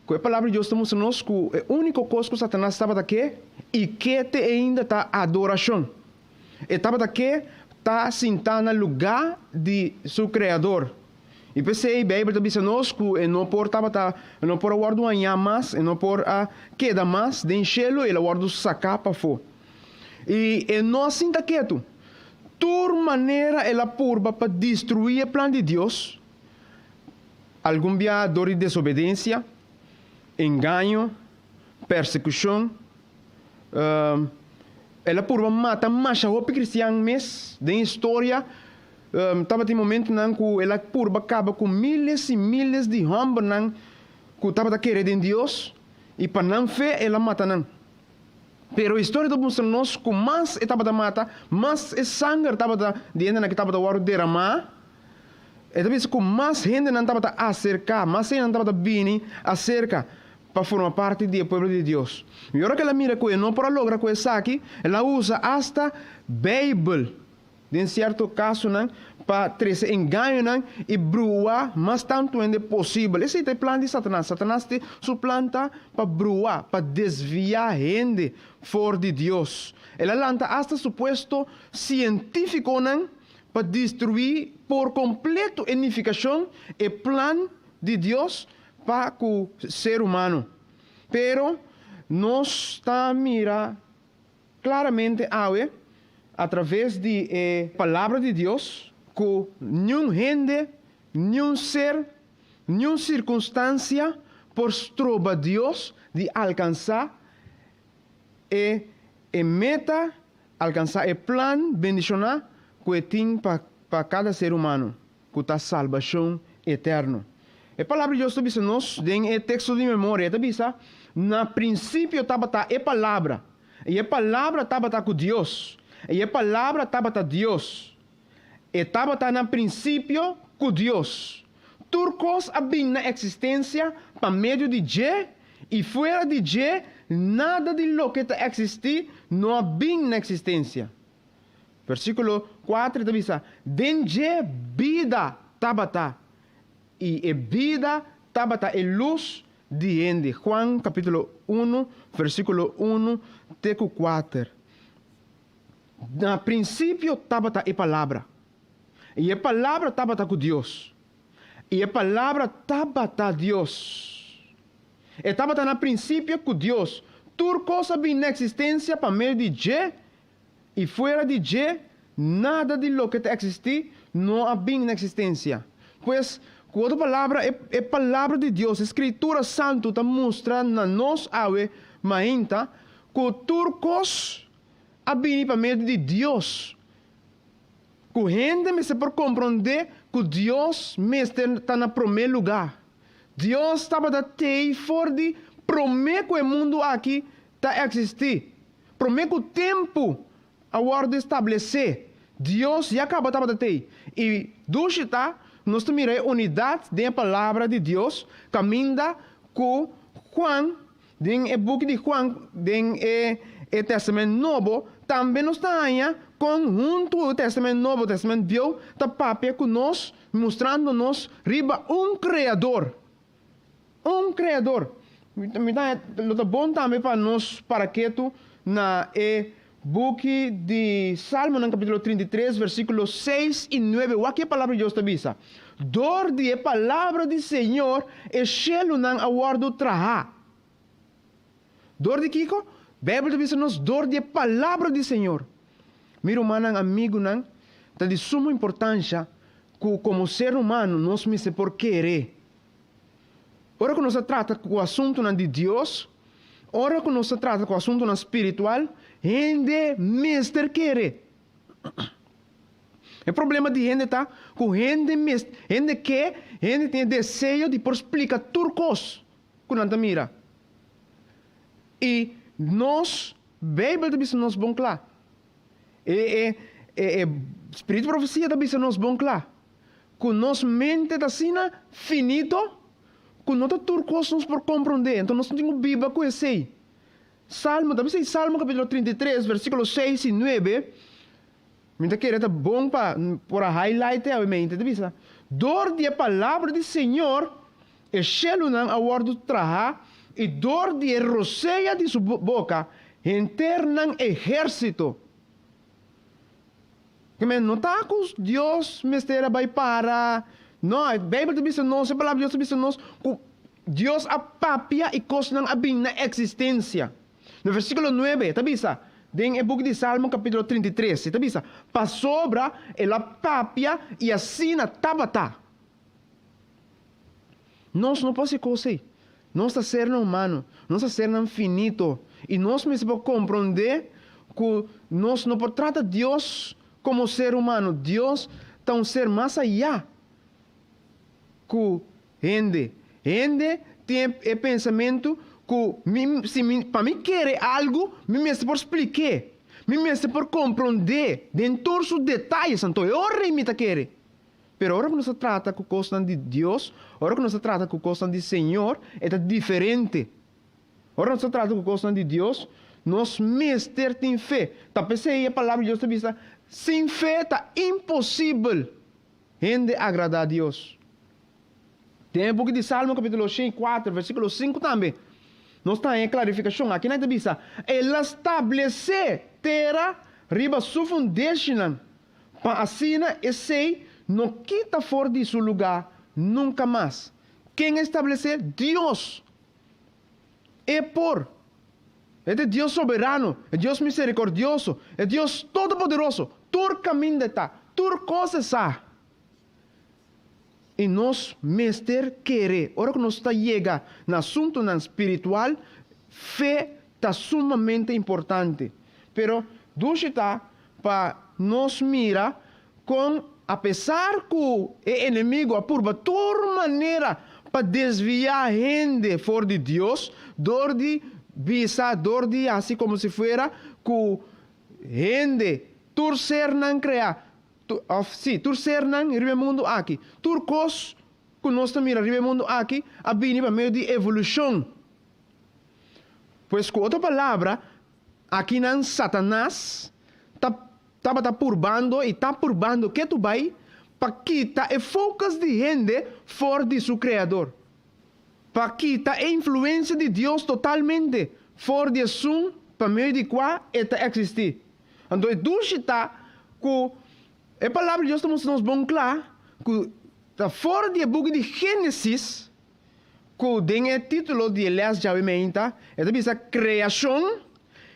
ku e Palabra di Dios ta mustra nos ku e úniko kos ku Satanas tabata ke i ke te ainda ta adorashon. E tabata ke ta sintá na lugá di su Kreador. I p'esei Beibel ta bisa nos ku e no por tabata, e no por a wòrdu hañá mas, e no por a keda mas den shelu, el a wòrdu saká pafó. I e no a sinta ketu. Tur manera el a purba pa destruí e plan di Dios, algun bia dor di desobedensia, engaño, persekushon. El a purba mata masha hopi kristian mes den historia. Tabatin momentunan ku el a purba kaba ku miles i miles di hòmbernan ku tabata kere den Dios, i pa nan fe el a mata nan. Pero historia ta mustra nos ku mas e tabata mata, mas e sanger tabata di hendenan ku tabata wòrdu deramá. E ta bisa ku mas hendenan tabata aserká, mas hendenan tabata bini aserka pa forma parti di e pueblo di Dios. I ora ku el a mira ku e no por a logra ku esaki, el a usa asta Beibel den sierto kasonan pa trese engañonan i brua mas tantu hende posibel. Esei ta e plan di Satanas. Satanas tin su plan ta pa brua, pa desviá hende for di Dios. El a lanta asta supuesto sientífikonan pa destruí por kompleto e nifikashon, e plan di Dios pa ku ser humano. Pero nos ta mira klaramente awe, atraves di e Palabra di Dios, ku niun hende, niun ser, niun sirkunstansia. por stroba Dios di alkansá e e meta, alkansá e plan bendishoná ku e tin pa pa kada ser humano, ku ta salbashon eterno. E Palabra di Dios ta bisa nos den e teksto di memoria, e ta bisa, Na prinsipio tabata e Palabra, i e Palabra tabata ku Dios, i e Palabra tabata Dios. E tabata na prinsipio ku Dios. Tur kos a bin na eksistensia pa medio di dje, i fuera di dje nada di loke ta eksistí no a bin na eksistensia. Versíkulo kuater ta bisa, Den dje bida tabata, i e bida tabata e lus di hende. Juan kapítulo unu, versíkulo unu te ku kuater. Na prinsipio tabata e Palabra, i e Palabra tabata ku Dios, i e Palabra tabata Dios. E tabata na prinsipio ku Dios. Tur kos a bini na eksistensia pa medio di dje, i fuera di dje nada di loke ta eksistí no a bini na eksistensia. Pues, ku otro palabra, e e Palabra di Dios, e Skritura Santu ta mustra na nos awe mainta ku tur kos a bini pa medio di Dios, ku hende mester por komprondé ku Dios mester ta na promé lugá. Dios tabata tei for di promé ku e mundu aki ta eksistí. Promé ku tempu a wòrdu establesé, Dios ya kaba tabata tei. I dushi ta, nos ta mira e unidat den e Palabra di Dios kaminda ku Juan Den e buki di Juan den e e Testament Nobo, tambe nos ta haña kon huntu e Testament Nobo i Testament Bieu ta papia ku nos, mustrando nos riba un Kreador. Un Kreador. Mi ta haña lo ta bon tambe pa nos para ketu na e buki di Salmonan kapítulo 33 versíkulo 6 i 9. Wak e Palabra di Dios ta bisa, Dor di e palabra di Señor e shelunan a wòrdu trahá. Dor di kiko? Beibel ta bisa nos dor di e palabra di Señor. Mi rumannan, amigunan, ta di sumo importansha ku komo ser humano nos mester por kere. Ora ku nos ta trata ku asuntunan di Dios, ora ku nos ta trata ku asuntunan spiritual, hende mester kere. E problema di hende ta ku hende mes, hende ke, hende tin e deseo di por splika tur kos ku nan ta mira. I nos, Beibel ta bisa nos bon kla. E e e e spiritu di profesia ta bisa nos bon kla ku nos mente ta asina finito ku no ta tur kos nos por komprondé. Enton nos tin ku biba ku esei. Salmo ta bisa ei Salmo kapitulo 33 versíkulo 6 i 9. Mi ta kere ta bon pa por a highlight e awe mente ta bisa, Dor di e palabra di Señor e shelunan a wòrdu traha i dor di e rosea di su boka henter nan ehérsito. Ke men no ta ku Dios mester a bai para, no, e Beibel ta bisa nos, e palabra di Dios ta bisa nos ku Dios a papia i kosnan a bin na eksistensia. Na versíkulo nuebe e ta bisa, den e buki di Salmo kapítulo 33, e ta bisa, Pasobra el a papia i asina tabata. Nos no por hasi kos ei. Nos ta sernan humano, nos ta sernan finito, i nos mester por komprondé ku nos no por trata Dios komo ser humano. Dios ta un ser mas ayá ku hende. Hende tin e pensamentu ku mi si mi pa mi kere algu mi mester por splik'é, mi mester por komprondé den tur su detayes, anto e ora ei mi ta kere. Pero ora ku nos ta trata ku kosnan di Dios, ora ku nos ta trata ku kosnan di Señor, e ta diferente. Ora nos ta trata ku kosnan di Dios, nos mester tin fe. Ta p'esei e Palabra di Dios ta bisa, Sin fe ta imposibel Hende agradá Dios. Den e buki di Salmo kapítulo 104 versíkulo 5 tambe nos ta haña e klarifikashon. Aki nan ta bisa, El a stablesé tera riba su fundeshinan, pa asina esei no kita for di su lugá nunka mas. Ken a establesé? Dios! E por. E ta e Dios soberano, e Dios miserikordioso, e Dios todopoderoso. Tur kaminda e ta, tur kos e sa. I nos mester kere. Ora ku nos ta yega na asuntunan spiritual, fe ta sumamente importante. Pero dushi ta pa nos mira kon apesar ku e enemigu a purba tur manera pa desviá hende for di Dios dor di bisa, dor di hasi komo si fuera ku hende, tur sernan kreá, Òf, sí, tur sernan riba e mundu aki, tur kos ku nos ta mira riba e mundu aki a bini pa medio di evolushon. Pues ku otro palabra, akinan Satanas ta tabata purbando i ta purbando ketu bai pa kita e focus di hende for di su Kreador, pa kita e influensia di Dios totalmente for di esun pa medio di kua e ta eksistí. Anto e dushi ta ku e Palabra di Dios ta mustra nos bon kla ku ta for di e buki di Génesis ku den e título di e lès djawe meinta e ta bisa Kreashon,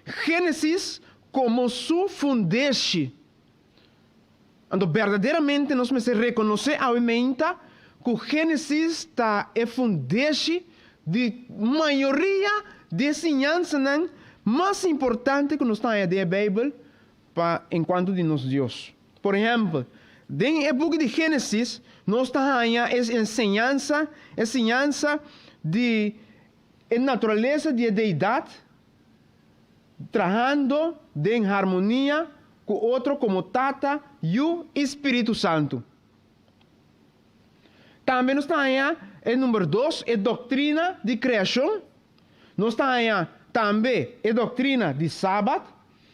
Génesis komo su fundeshi. Anto berdaderamente nos mester rekonosé awe meinta ku Génesis ta e fundeshi di mayoria di e siñansanan mas importante ku nos ta haña den e Beibel pa enkuanto di nos Dios. Por ehèmpel, den e buki di Génesis nos ta haña e enseñansa, e siñansa di e naturalesa di e Deidat, trahando den harmonia ku otro komo Tata, Yu i Spiritu Santu. Tambe nos ta haña e number dos, e doktrina di kreashon. Nos ta haña tambe e doktrina di Sabat.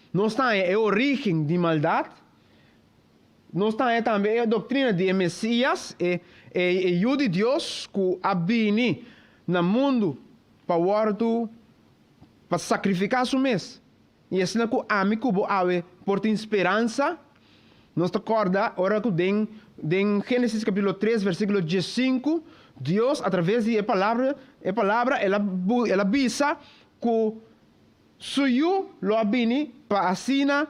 Nos ta haña e orígen di maldat. Nos ta haña tambe e doktrina di e Mesias, e e Yu di Dios ku a bini na mundu pa wòrdu pa sakrifiká su mes. I asina ku ami ku bo awe por tin speransa, nos ta kòrda ora ku den den Génesis kapítulo tres versíkulo diesinku, Dios a traves di e palabra e palabra el a el a bisa ku Su Yu lo a bini pa asina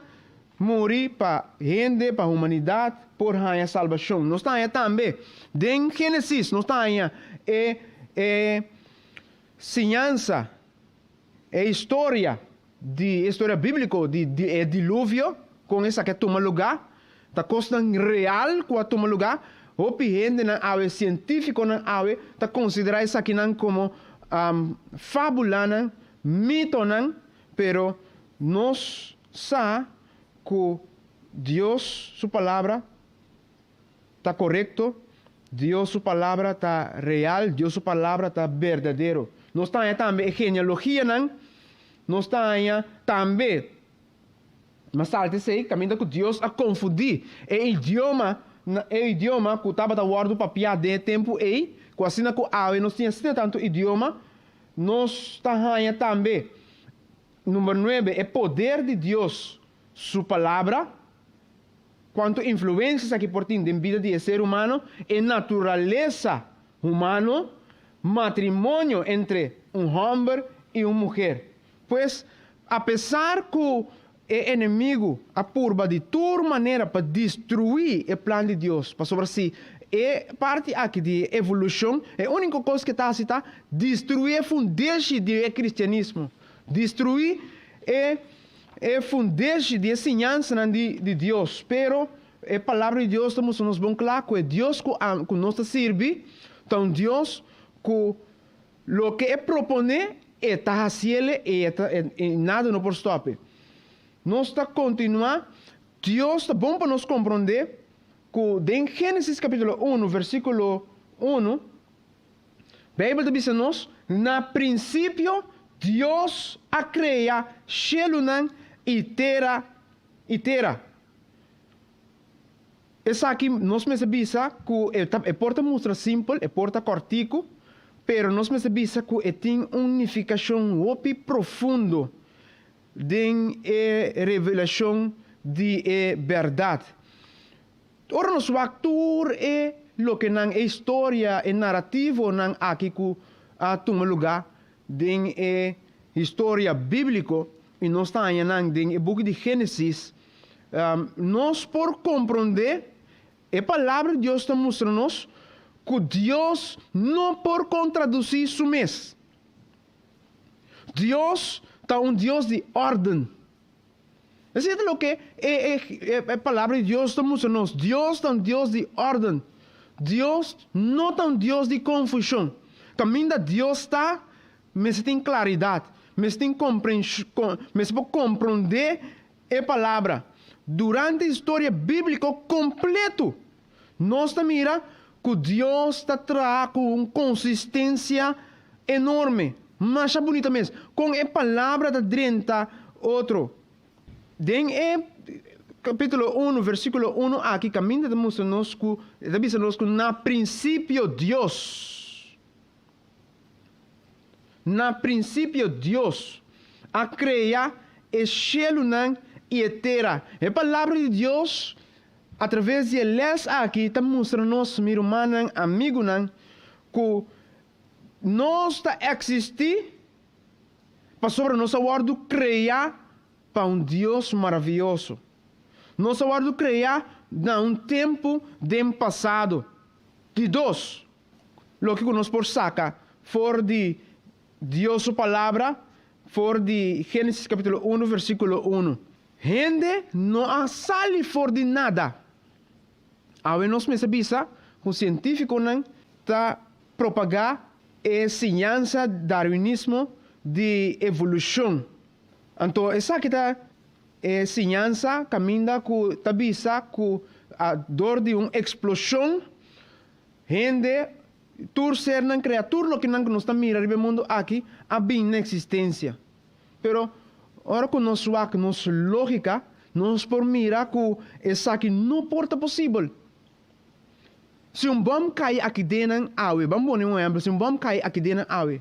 muri pa hende, pa humanidat por haña salbashon. Nos ta haña tambe den Génesis nos ta haña e e siñansa E historia di e historia bíbliko di di e diluvio, kon esaki a tuma lugá, ta kosnan real ku a tuma lugá. Hopi hendenan awe, sientífikonan awe, ta konsiderá esakinan komo fábulanan, mitonan, pero nos sa ku Dios su Palabra ta korekto, Dios su palabra ta real, Dios su palabra ta berdadero. Nos ta haña tambe e genealogianan, nos ta haña tambe, mas alto esei, kaminda ku Dios a konfundí e idioma, e idioma ku tabata wòrdu papiá den e tempu ei, ku asina ku awe nos tin asina tantu idioma, nos ta haña tambe, number nuebe, e poder di Dios su palabra. Cuanto influencia esaki por tin den bida di e ser humano, e naturalesa humano, matrimonio entre un homber y un muher. Pues, apesar cu e enemigo a purba di tur manera pa destrui e plan di Dios, pasobra si e parti aki di e evolucion, e unico cos cu e ta haci ta destrui e fundeshi di e cristianismo, destrui e E fundeshi di e siñansanan di di Dios. Pero e Palabra di Dios ta mustra nos bon kla ku e Dios ku ku nos ta sirbi ta un Dios ku loke e proponé e ta hasiel i e ta i nada no por stòp e. Nos ta kontinuá, Dios ta bon pa nos komprondé ku den Génesis kapítulo unu versíkulo unu, Beibel ta bisa nos, Na prinsipio Dios a krea shelunan i tera i tera. Esaki nos mester bisa ku e ta e por ta mustra simpel, e por ta kòrtiku, pero nos mester bisa ku e tin un nifikashon hopi profundo den e revelashon di e bèrdat. Ora nos wak tur e lokenan, e historia, e narativonan aki ku a tuma lugá den e historia bíbliko i nos ta haña nan den e buki di Génesis, nos por komprondé e Palabra di Dios ta mustra nos. ku Dios no por kontradusí su mes. Dios ta un Dios di órden. Esei ta loke e e Palabra di Dios ta mustra nos. Dios ta un Dios di órden. Dios no ta un Dios di konfushon. Kaminda Dios ta, mester tin klaridat, mester tin komprenshon, mester por komprondé e Palabra. Durante historia bíbliko kompletu, nos ta mira ku Dios ta traha ku un konsistensia enorme. Masha bunita mes kon e Palabra ta drenta otro. Den e kapítulo unu, versíkulo unu aki kaminda ta mustra nos ku, e ta bisa nos ku na prinsipio Dios. Na prinsipio Dios a krea e shelunan i e tera. E Palabra di Dios atraves di e lès aki ta mustra nos, mi rumannan, amigunan, ku nos ta eksistí pasobra nos a wòrdu kreá pa un Dios maravioso. Nos a wòrdu kreá na un tempu den pasado. Di dos, Loke ku nos por saka for di Dios su Palabra for di Génesis kapítulo unu versíkulo unu. Hende no a sali for di nada. Awe nos mester bisa ku sientífikonan ta propagá e siñansa darwinismo di evolushon. Anto esaki ta e siñansa kaminda ku ta bisa ku dor di un eksploshon Hende, tur sernan krea, tur loke nan ku nos ta mira riba e mundu aki a bin na eksistensia. Pero ora ku nos wak nos lógika, nos por mira ku esaki no por ta posibel. Si un bòm kai aki den nan awe, ban pone un ehèmpel, si un bòm kai aki den nan awe,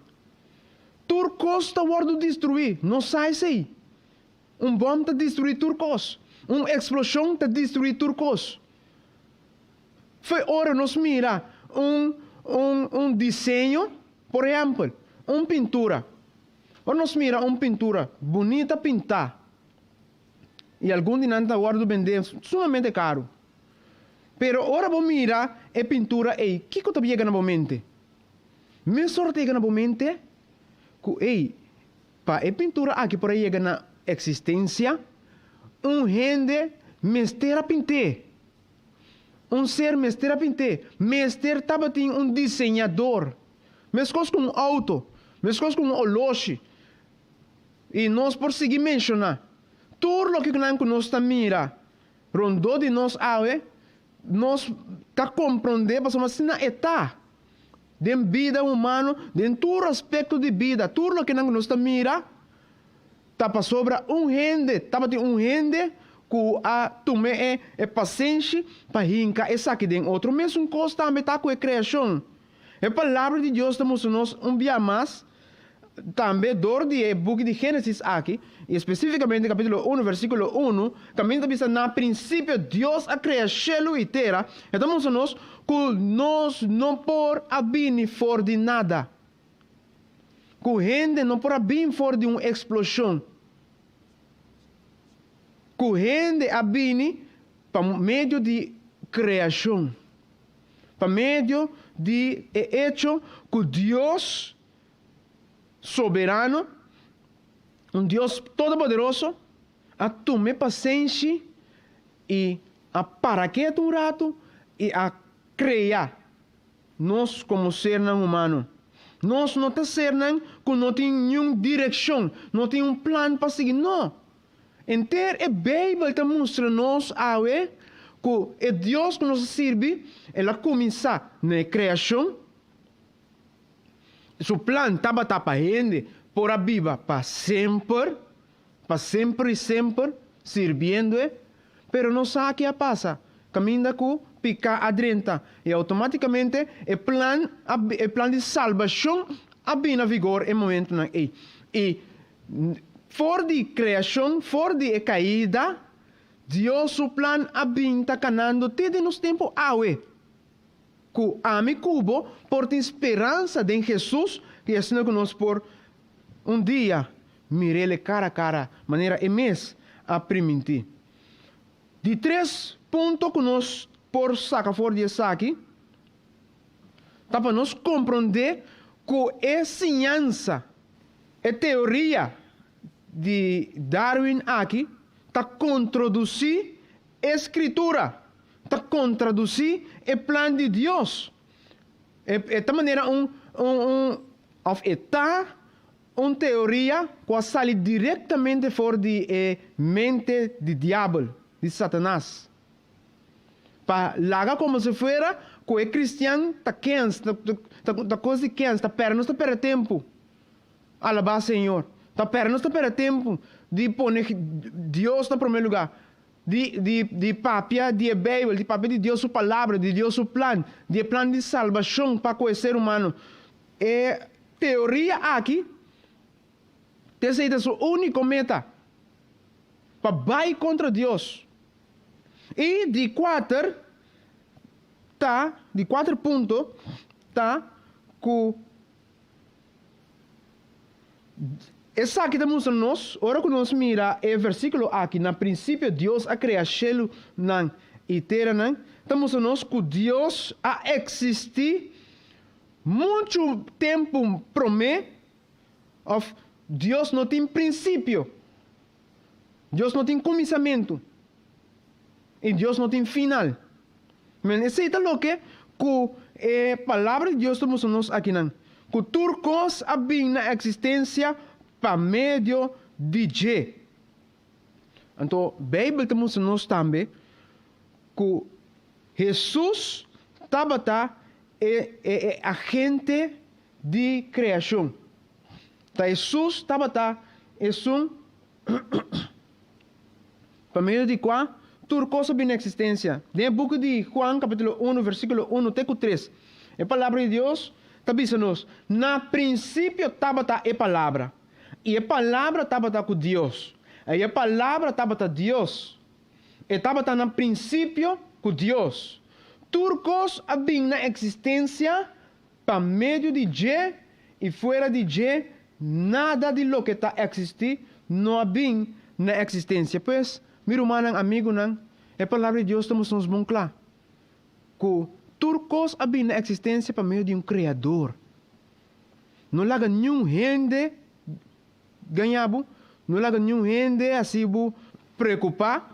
tur kos ta wòrdu destruí, nos sa esei. Un bòm ta destruí tur kos, un eksploshon ta destruí tur kos. Fo'i ora nos mira un un un diseño, por ehèmpel, un pintura. Ora nos mira un pintura bunita pintá, i algun di nan ta wòrdu bendé sumamente karu. Pero ora bo mira e pintura ei, kiko ta yega na bo mente? Mesora ta yega na bo mente ku ei, pa e pintura aki por a yega na eksistensia, un hende mester a pint'é. Un ser mester a pint'é. Mester tabatin un diseñador. Meskos ku un outo, meskos ku un oloshi. I nos por sigui menshoná. Tur loke nan ku nos ta mira rondó di nos awe, nos ta komprondé pasobra asina e ta. Den bida humano, den tur aspekto di bida, tur loke nan ku nos ta mira, Ta pasobra un hende, tabatin un hende ku a tuma e e pasenshi pa hinka esaki den otro. Mesun kos tambe ta ku e kreashon. E Palabra di Dios ta mustra nos un bia mas, tambe dor di e buki di Génesis aki, i espesífikamente kapítulo unu versíkulo unu, kaminda ta bisa na prinsipio Dios a krea shelu i tera, e ta mustra nos ku nos no por a bini for di nada. Ku hende no por a bin for di un eksploshon. Ku hende a bini pa medio di kreashon. Pa medio di e echo ku Dios soberano, un Dios todopoderoso, a tuma e pasenshi i a para ketu un ratu i a krea. Nos komo sernan humano, nos no ta sernan ku no tin niun direkshon, no tin un plan pa sigui. No! Henter e Beibel ta mustra nos awe ku e Dios ku nos ta sirbi, el a kuminsá na e kreashon. Su plan tabata pa hende por a biba pa semper, pa semper i semper, sirbiendo e. Pero nos sa ki a pasa, kaminda ku piká a drenta i outomátikamente e plan a e plan di salbashon a bini na vigor e momentunan ei. I for di kreashon, for di e kaida, Dios su plan a bin ta kanando te den nos tempu awe. Ku ami ku bo por tin speransa den Hesus i asina ku nos por un dia mir'El kara kara manera E mes a primintí. Di tres punto ku nos por saka for di esaki. Ta pa nos komprondé ku e siñansa, e teoria di Darwin aki ta kontrodusí e Skritura, ta kontradusí e plan di Dios. E e ta manera un un un òf e ta un teoria ku a sali direktamente for di e mente di diabel, di Satanas. Pa laga komo si fuera ku e kristian ta kens, ta ta ta kos di kens, ta pèrdè nos ta pèrdè tempu. Alabá Señor. Ta pèrdè nos ta pèrdè tempu di pone Dios na promé lugá, di di di papia di e Beibel, di papia di Dios su Palabra, di Dios su plan, di e plan di salbashon pa ku e ser humano. E teoria aki ta esei ta su úniko meta, pa bai kontra Dios. I di kuater ta, di kuater punto ta ku esaki ta mustra nos, ora ku nos mira e versíkulo aki, na prinsipio Dios a krea shelunan i teranan, ta mustra nos ku Dios a eksistí muchu tempu promé, òf Dios no tin prinsipio. Dios no tin kuminsamentu i Dios no tin final. Men esei ta loke ku e Palabra di Dios ta mustra nos akinan, ku tur kos a bin na eksistensia pa medio di dje. Anto Beibel ta mustra nos tambe ku Hesus tabata e e agente di kreashon. Ta Hesus tabata esun pa medio di kua tur kos a bini na eksistensia. Den e buki di Juan kapitulo unu versíkulo unu te ku tres, e Palabra di Dios ta bisa nos, Na prinsipio tabata e Palabra, i e Palabra tabata ku Dios, i e Palabra tabata Dios. E tabata na prinsipio ku Dios. Tur kos a bin na eksistensia Pa medio di dje i fuera di dje nada di loke ta eksistí no a bin na eksistensia. Pues, mi rumannan, amigunan, e Palabra di Dios ta mustra nos bon kla ku tur kos a bin na eksistensia pa medio di un Kreador. No laga niun hende gaña bo, no laga niun hende hasi bo preokupá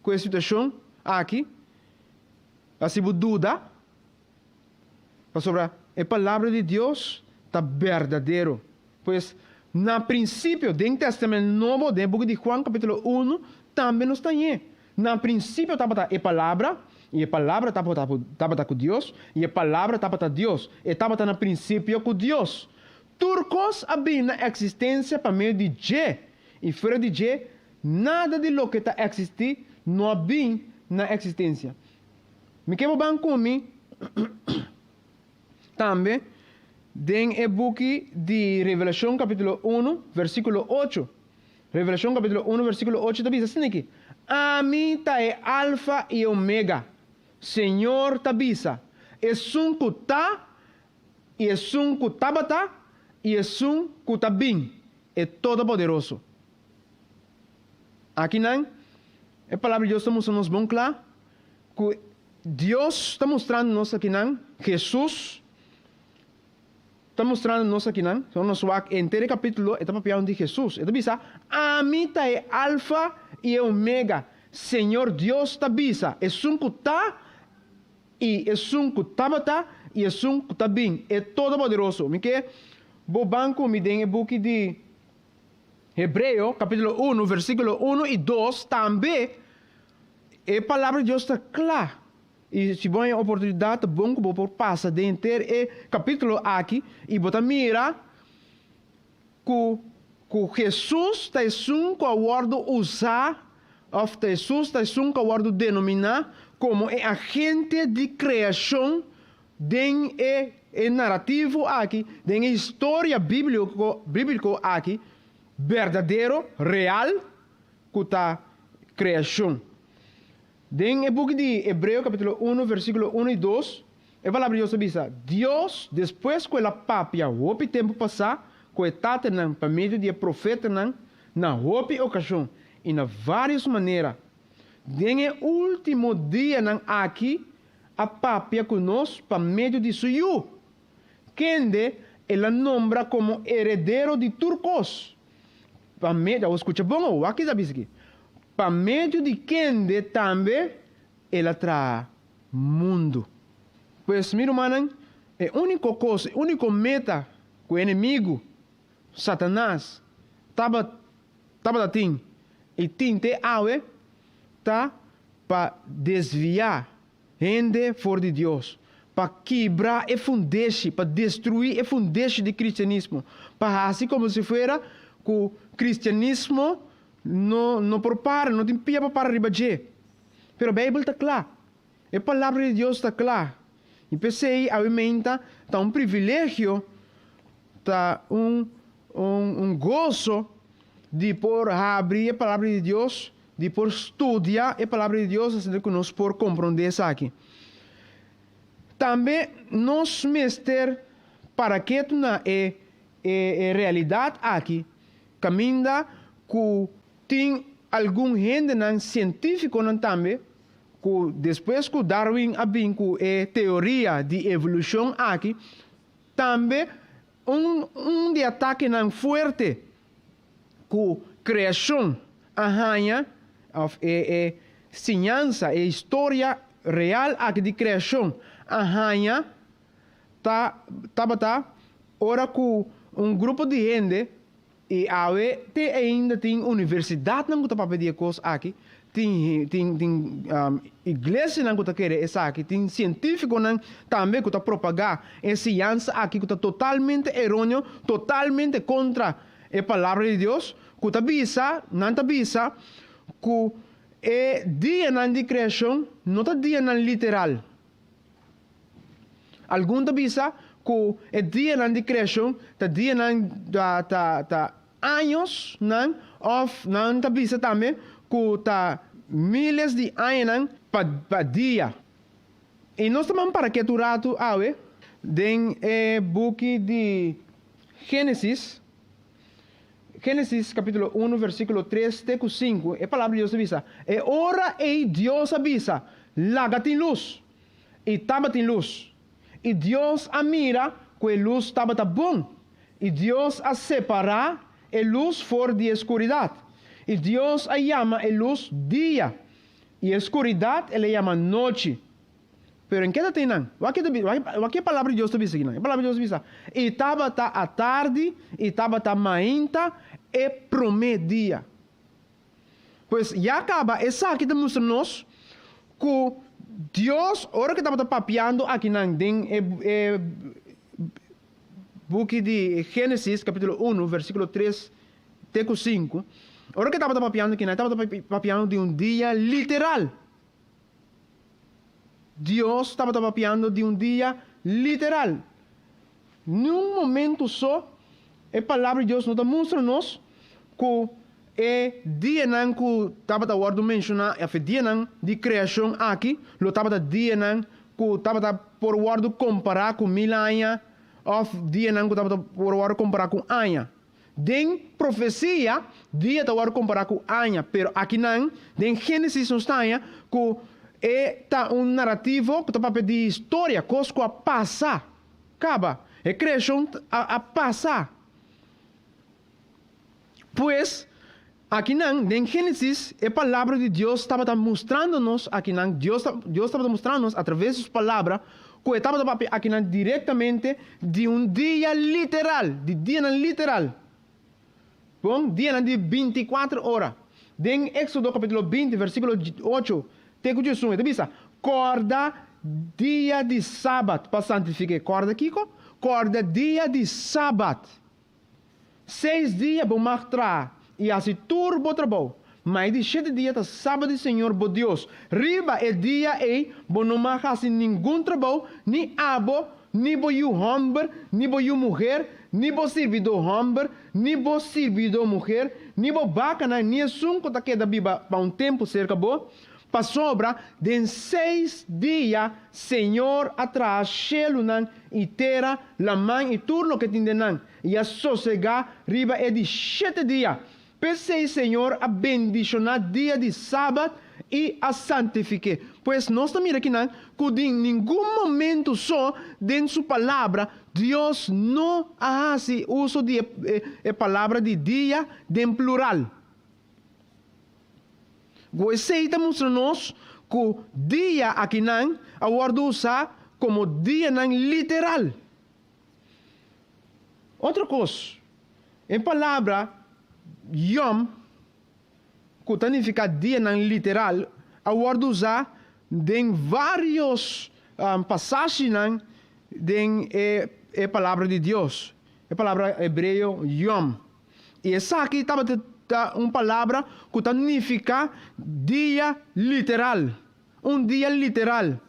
ku e situashon aki, hasi bo duda. Pasobra e Palabra di Dios ta berdadero. Pues, na prinsipio, den Tèstamènt Nobo, den e buki di Juan, kapítulo unu, tambe nos ta hañ'é. Na prinsipio tabata e Palabra, i e Palabra tabata tabata ku Dios, i e Palabra tabata Dios. E tabata na prinsipio ku Dios. Tur kos a bini na eksistensia pa medio di dje, i fuera di dje, nada di loke ta eksistí no a bini na eksistensia. Mi ke bo ban ku mi tambe den e buki di Revelashon kapítulo unu versíkulo ocho. Revelashon kapítulo unu versíkulo ocho ta bisa asina aki, Ami ta e Alfa i e Omega, Señor ta bisa, esun ku ta, i esun ku tabata, i esun ku ta bin, e Todopoderoso. Akinan, e Palabra di Dios ta mustra nos bon kla ku Dios ta mustrando nos akinan, Hesus ta mustrando nos akinan, si nos wak henter e kapítulo e ta papiando di Hesus, e ta bisa, Ami ta e Alfa i e Omega, Señor Dios ta bisa, esun ku ta, i esun ku tabata, i esun ku ta bin, e Todopoderoso. Mi ke bo ban ku mi den e buki di Hebreo kapítulo unu versíkulo unu i dos tambe e Palabra di Dios ta kla. I si bo haña oportunidat ta bon ku bo por pasa den henter e kapítulo aki i bo ta mira ku ku Hesus ta esun ku a wòrdu usá òf ta Hesus ta esun ku a wòrdu denominá komo e agente di kreashon Den e e narativo aki, den e historia bíbliko bíbliko aki, berdadero, real, ku ta kreashon. Den e buki di Hebreo kapítulo unu versíkulo unu i dos, e Palabra di Dios ta bisa, Dios, despues ku el a papia hopi tempu pasá ku e tatanan pa medio di e profetanan na hopi okashon i na vários manera, den e último dianan aki, a papia ku nos pa medio di su Yu, kende el a nombra komo heredero di tur kos, pa medio, awor skucha bon awor, wak ki ta bisa aki, pa medio di kende tambe el a traha mundu. Pues, mi rumannan, e úniko kos, e úniko meta ku e enemigu, Satanas, tabata tin i tin te awe, ta pa desviá hende for di Dios, pa kibra e fundeshi, pa destruí e fundeshi di kristianismo, pa hasi komo si fuera ku kristianismo no no por para, no tin pia pa para riba dje. Pero Beibel ta kla, e Palabra di Dios ta kla. I p'esei awe meinta ta un privilegio, ta un un un goso di por habri e Palabra di Dios Di por studia e Palabra di Dios asina ku nos por komprondé esaki. Tambe nos mester para ketu na e e realidat aki kaminda ku tin algun hendenan sientífikonan tambe ku despues ku Darwin a bin ku e teoria di evolushon aki tambe un un di atakenan fuerte ku kreashon a haña, òf e e siñansa, e historia real aki di kreashon a haña, ta tabata ora ku un grupo di hende, i awe te ainda tin universidatnan ku ta papia di e kos aki, tin tin tin iglesianan ku ta kere esaki, tin sientífikonan tambe ku ta propagá e siñansa aki ku ta totalmente eróneo, totalmente kontra e Palabra di Dios, ku ta bisa, nan ta bisa ku e dianan di kreashon no ta dianan literal. Algun ta bisa ku e dianan di kreashon ta dianan ta ta ta añosnan òf nan ta bisa tambe ku ta miles di añanan pa pa dia. I nos ta ban para ketu ratu awe den e buki di Génesis, Génesis kapítulo unu versíkulo tres te ku sinku, e Palabra di Dios ta bisa, E ora ei Dios a bisa, Laga tin lus. I tabatin lus. I Dios a mira ku e lus tabata bon. I Dios a separá e lus for di e skuridat. I Dios a yama e lus dia, i e skuridat el a yama nochi. Pero en ke ta tin nan? Wak ke e Palabra di Dios ta bisa aki nan? E Palabra di Dios ta bisa, I tabata atardi, i tabata mainta, e promé dia. Pues ya kaba esaki ta mustra nos ku Dios ora ku e tabata papiando akinan den e e buki di Génesis kapítulo unu versíkulo tres te ku sinku, ora ku e tabata papiando akinan e tabata papiando di un dia literal. Dios tabata papiando di un dia literal. Niun momento so e Palabra di Dios no ta mustra nos ku e dianan ku tabata wòrdu menshoná, òf e dianan di kreashon aki, lo tabata dianan ku tabata por wòrdu kompará ku mil aña òf dianan ku tabata por wòrdu kompará ku aña. Den profesia, dia ta wòrdu kompará ku aña, pero akinan den Génesis nos ta haña ku e ta un narativo ku ta papia di historia, kos ku a pasa kaba. E kreashon a pasa. Pues, akinan den Génesis e Palabra di Dios tabata mustrando nos akinan, Dios Dios tabata mustrando nos atraves di su Palabra ku e tabata papia akinan direktamente di un dia literal, di dianan literal. Bon, dianan di bintikuater ora. Den Éksodo kapítulo 20, versíkulo 8 te ku 11, e ta bisa, Kòrda dia di sabat pa santifik'é. Kòrda kiko? Kòrda dia di sabat. Seis dia bo mag traha i hasi tur bo trabou, ma e di shete dia ta Sabat di Señor bo Dios. Riba e dia ei bo no mag hasi ningun trabou, ni abo, ni bo yu hòmber, ni bo yu muher, ni bo sirbidó hòmber, ni bo sirbidó muher, ni bo bakanan, ni esun ku ta keda biba pa un tempu serka bo, Pasobra den seis dia Señor a traha shelunan i tera, laman i tur loke tin den nan, i a sosegá riba e di shete dia. P'esei Señor a bendishoná dia di sabat i a santifik'é. Pues nos ta mira kinan ku den ningun momentu so den su palabra Dios no a hasi uso di e palabra di dia den plural. Ku esei ta mustra nos ku dia akinan a wòrdu usá komo dianan literal. Otro kos, e palabra yom, ku ta nifiká dianan literal, a wòrdu usá den vários pasashinan den e Palabra di Dios, e palabra hebreo yom. I esaki tabata ta un palabra ku ta nifiká dia literal, un dia literal.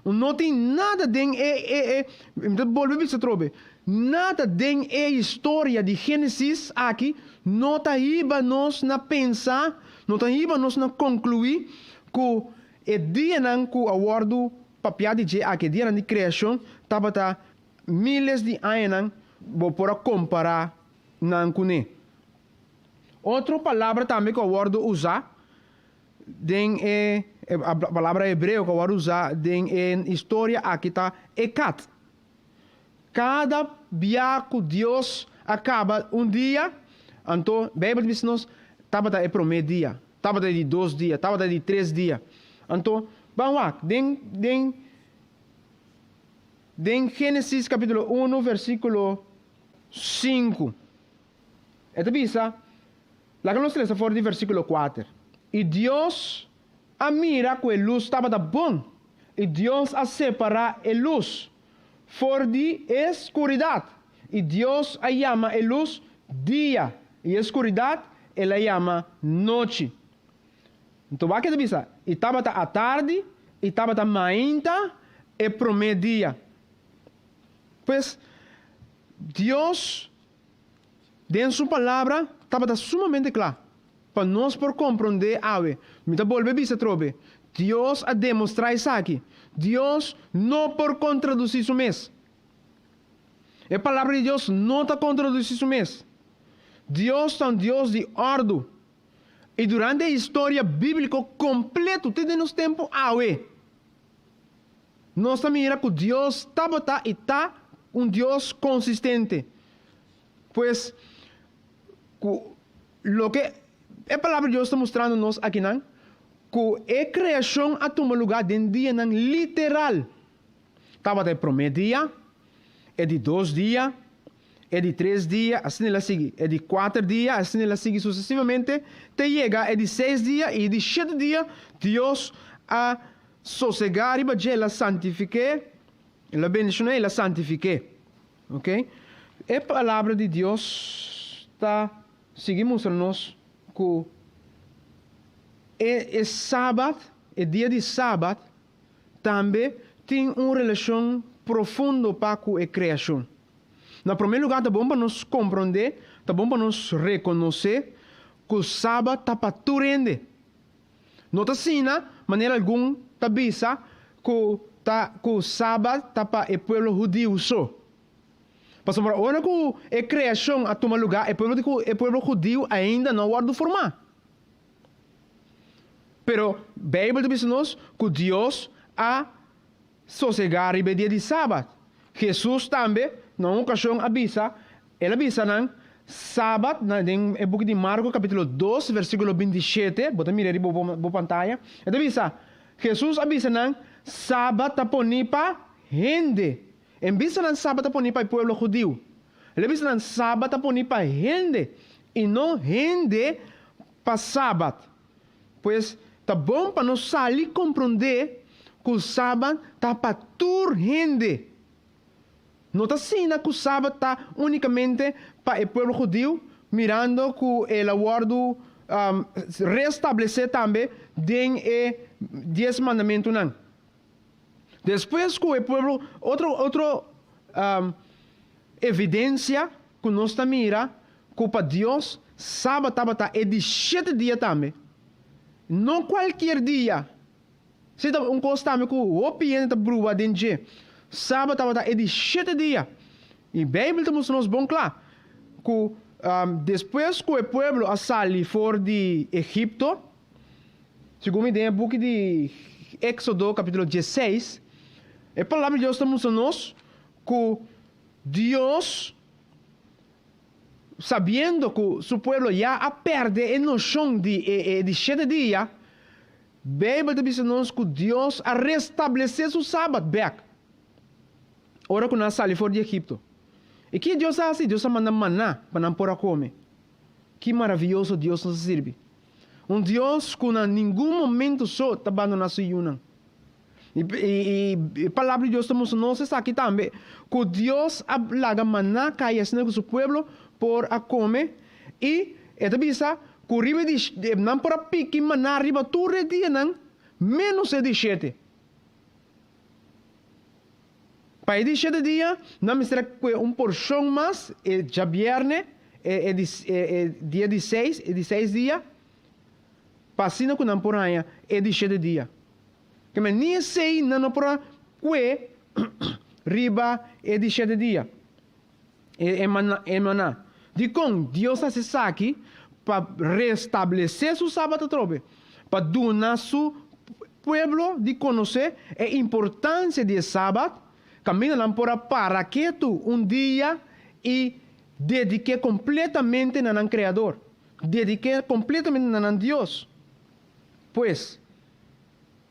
No tin nada den e, e, e, mi ta bolbe bisa atrobe, nada den e historia di Génesis aki no ta hiba nos na pensa, no ta hiba nos na konkluí ku e dianan ku a wòrdu papiá di dje aki, e dianan di kreashon, tabata miles di añanan bo por a kompará nan kuné. Otro palabra tambe ku a wòrdu usá Den e palabra hebreo ku a wòrdu usá den e historia aki ta ekat. Kada bia ku Dios a kaba un dia, anto Beibel ta bisa nos tabata e promé dia, tabata e di dos dia, tabata e di tres dia. Anto, ban wak den den den Génesis kapítulo unu versíkulo sinku. E ta bisa. Laga nos lesa for di versíkulo kuater, I Dios a mira ku e lus tabata bon, i Dios a separá e lus for di e skuridat, i Dios a yama e lus dia, i e skuridat el a yama nochi. Nto wak e ta bisa, I tabata atardi, i tabata mainta e promé dia. Pues, Dios Den su palabra tabata sumamente kla pa nos por komprondé awe. Mi ta bolbe bisa atrobe, Dios a demostrá esaki. Dios no por kontradusí su mes. E palabra di Dios no ta kontradusí su mes. Dios ta un Dios di òrdu. I durante e historia bíbliko kompletu te den nos tempu awe, Nos ta mira ku Dios tabata i ta un Dios konsistente. Pues, ku loke e Palabra di Dios ta mustrando nos akinan, ku e kreashon a tuma lugá den dianan literal. Tabata e promé dia, e di dos dia, e di tres dia, asina el a sigui, e di kuater dia, asina el a sigui susesivamente, te yega e di seis dia i e di shete dia Dios a Sosegá riba dje, el a santifik'é, el a bendishon'é, el a santifik'é. Ok? E Palabra di Dios ta sigui mustra nos ku e e Sabat, e dia di Sabat, tambe tin un relashon profundo pa ku e kreashon. Na promé lugá ta bon pa nos komprondé, ta bon pa nos rekonosé ku Sabat ta pa tur hende. No ta asina, manera algun ta bisa, ku ta ku Sabat ta pa e pueblo hudiu so. Pasobra ora ku e kreashon a tuma lugá, e pueblo di e pueblo hudiu ainda no a wòrdu formá. Pero Beibel ta bisa nos ku Dios a sosegá riba e dia di Sabat. Hesus tambe na un okashon a bisa, el a bisa nan, Sabat, na den e buki di Marko kapítulo dos versíkulo 27, bo ta mira riba bo bo pantaya, e ta bisa, Hesus a bisa nan, Sabat ta poní pa hende. En bisa nan Sabat ta poní pa e pueblo hudiu. El a bisa nan Sabat ta poní pa hende i no hende pa Sabat. Pues, ta bon pa nos sali komprondé ku Sabat ta pa tur hende. No ta asina ku Sabat ta únikamente pa e pueblo hudiu, mirando ku el a wòrdu restablesé tambe den e Dies Mandamentunan. Despues ku e pueblo, otro otro evidensia ku nos ta mira ku pa Dios Sabat tabata e di shete dia tambe, no kualkier dia. Si ta un kos tambe ku hopi hende ta bruba den dje. Sabat tabata e di shete dia. I Beibel ta mustra nos bon kla ku. Despues ku e pueblo a sali for di Egipto, segun mi den e buki di Éksodo kapítulo diesseis, e Palabra di Dios ta mustra nos ku Dios, sabiendo ku su pueblo ya a pèrdè e noshon di e di shete dia, Beibel ta bisa nos ku Dios a restablesé su Sabat bèk ora ku nan a sali for di Egipto. I ki Dios a hasi? Dios a manda maná pa nan por a kome. Ki maravioso Dios nos ta sirbi! Un Dios ku na ningun momentu so ta bandoná su yunan. I e Palabra di Dios ta mustra nos esaki tambe, ku Dios a laga maná kai asina ku su pueblo por a kome, i e ta bisa ku riba di nan por a piki maná riba tur e dianan ménos e di shete. Pa e di shete dia, nan mester a kue un porshon mas e djabièrnè, e e dia di seis, e di seis dia, pa asina ku nan por haña e di shete dia. Keme ni esei nan no por a kue riba e di shete dia, e e maná. Dikon Dios a hasi esaki? Pa restablesé su sabat atrobe, pa duna su pueblo di konosé e importansia di e sabat, kaminda nan por a para ketu un dia i dedik'é kompletamente na nan Kreador, dedik'é kompletamente na nan Dios. Pues,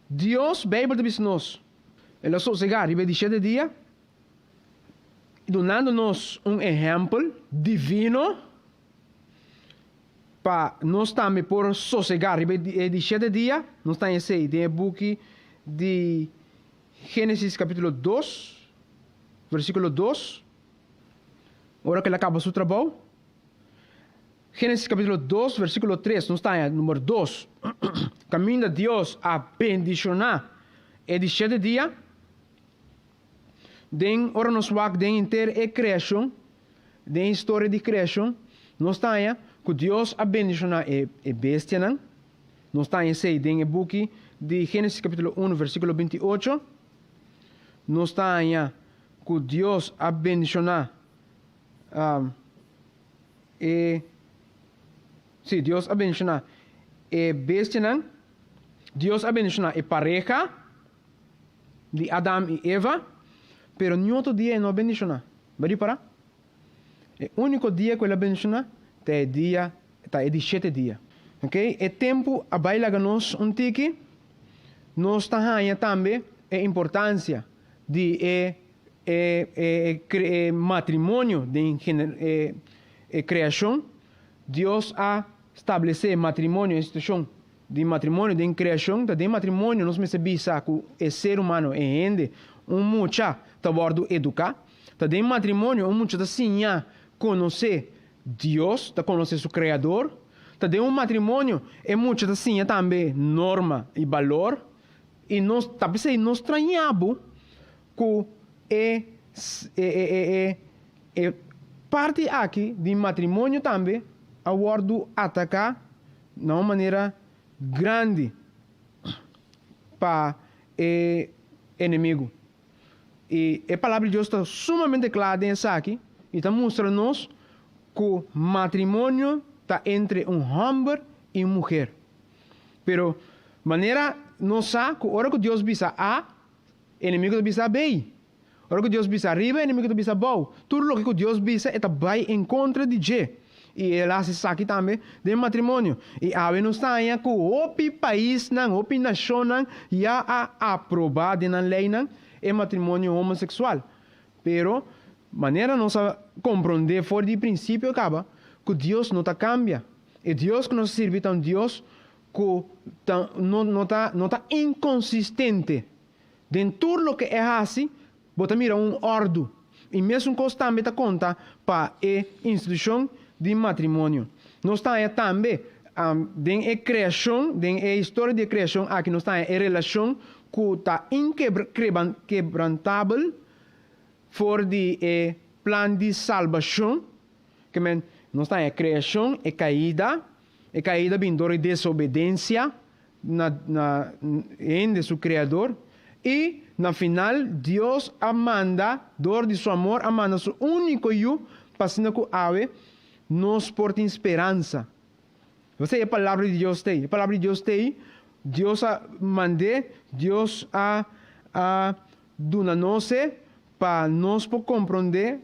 Dios, Beibel ta bisa nos, El a sosegá riba e di shete dia, dunando nos un ehèmpel divino pa nos tambe por sosegá riba e di shete dia. Nos ta esei den e buki di Génesis kapítulo dos, versíkulo dos, ora ku el a kaba su trabou. Génesis capítulo dos, versículo tres, nos ta haña number dos, caminda Dios a bendiciona e di shete dia. Den ora nos wak den henter e creacion, den historia di creacion, nos ta haña cu Dios a bendiciona e e bestianan. Nos ta haña esey den e buki di Génesis capítulo uno, versículo 28. Nos ta haña cu Dios a bendiciona E, sí, Dios a bendishoná e bestianan. Dios a bendishoná e pareha di Adam i Eva, pero niun otro dia e no a bendishoná. Bo a ripará? E úniko dia ku el a bendishoná ta e dia, ta e di shete dia. Oké, e tempu a bai laga nos un tiki. Nos ta haña tambe e importansia di e E e e matrimonio den e e creacion, Dios a stablece matrimonio, e institucion di matrimonio den creacion, ta den matrimonio nos mester bisa cu e ser humano, e hende, un mucha ta wordo educa, ta den matrimonio un mucha ta siña conoce Dios, ta conoce su Creador, ta den un matrimonio e mucha ta siña tambe norma y balor, y nos ta pesey no straña bo Ku e e e e parti aki di matrimonio tambe a wòrdu ataká na un manera grandi pa e enemigu. I e Palabra di Dios ta sumamente kla den esaki i ta mustra nos ku matrimonio ta entre un hòmber i un muher. Pero manera nos sa ku ora ku Dios bisa A, Enemigo ta bisa bay. Ora ku Dios bisa ariba, enemigo ta bisa abou. Tur loke ku Dios bisa, e ta bai en kontra di dje. I el a hasi esaki tambe den matrimonio. I awe nos ta haña ku hopi paisnan, hopi nashonnan ya a aprobá den nan leinan e matrimonio homoseksual. Pero, manera nos a komprondé for di prinsipio kaba, ku Dios no ta kambia. E Dios ku nos ta sirbi ta un Dios ku ta no no ta no ta inkonsistente. Den tur loke e hasi, bo ta mira un òrdu. I mesun kos tambe ta konta pa e institushon di matrimonio. Nos ta haña tambe den e kreashon, den e historia di e kreashon aki nos ta haña e relashon ku ta inkebrantabel for di e plan di salbashon. Ke men, nos ta haña kreashon, e kaida, E kaida bin dor di desobedensia na na hende su Kreador, i na final Dios a manda, dor di su amor, a manda su úniko Yu pa asina ku awe nos por tin speransa. P'esei e Palabra di Dios t'ei. E Palabra di Dios t'ei, Dios a mand'é, Dios a a duna nos e pa nos por komprondé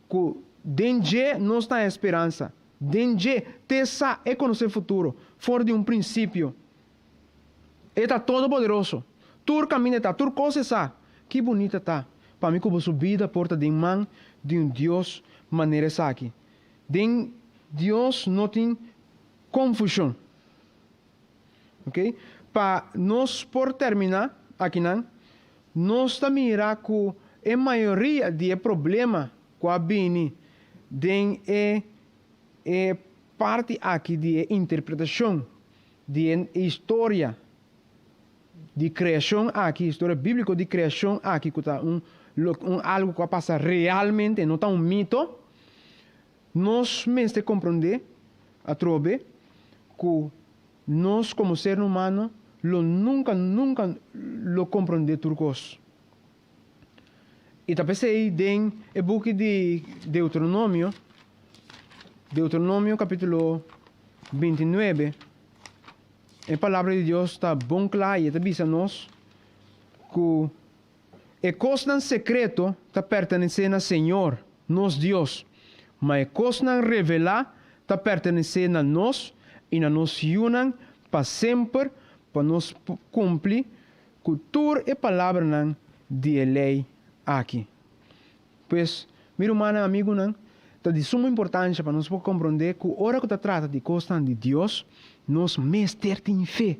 ku den dje nos ta haña speransa. Den dje, te sa e konosé futuro for di un prinsipio. E ta Todopoderoso. Tur kaminda e ta, tur kos e sa. Ki bunita ta pa mi ku boso bida por ta den man di un Dios manera esaki. Den Dios no tin konfushon. Ok, pa nos por terminá akinan, nos ta mira ku e mayoria di e problema ku a bini den e e parti aki di e interpretashon di e historia di kreashon aki, historia bíbliko di kreashon aki ku ta un un algu ku a pasa realmente, no ta un mito, nos mester komprondé atrobe ku nos komo ser humano lo nunka nunka lo komprondé tur kos. I ta p'esei den e buki di Deuteronomio, Deuteronomio kapítulo 29, E Palabra di Dios ta bon kla i e ta bisa nos ku e kosnan sekreto ta pertenesé na Señor, nos Dios, ma e kosnan revelá ta pertenesé na nos i na nos yunan pa semper, pa nos kumpli ku tur e palabranan di e lei aki. Pues, mi rumannan, amigunan, ta di sumo importansha pa nos por komprondé ku ora ku ta trata di kosnan di Dios, nos mester tin fe.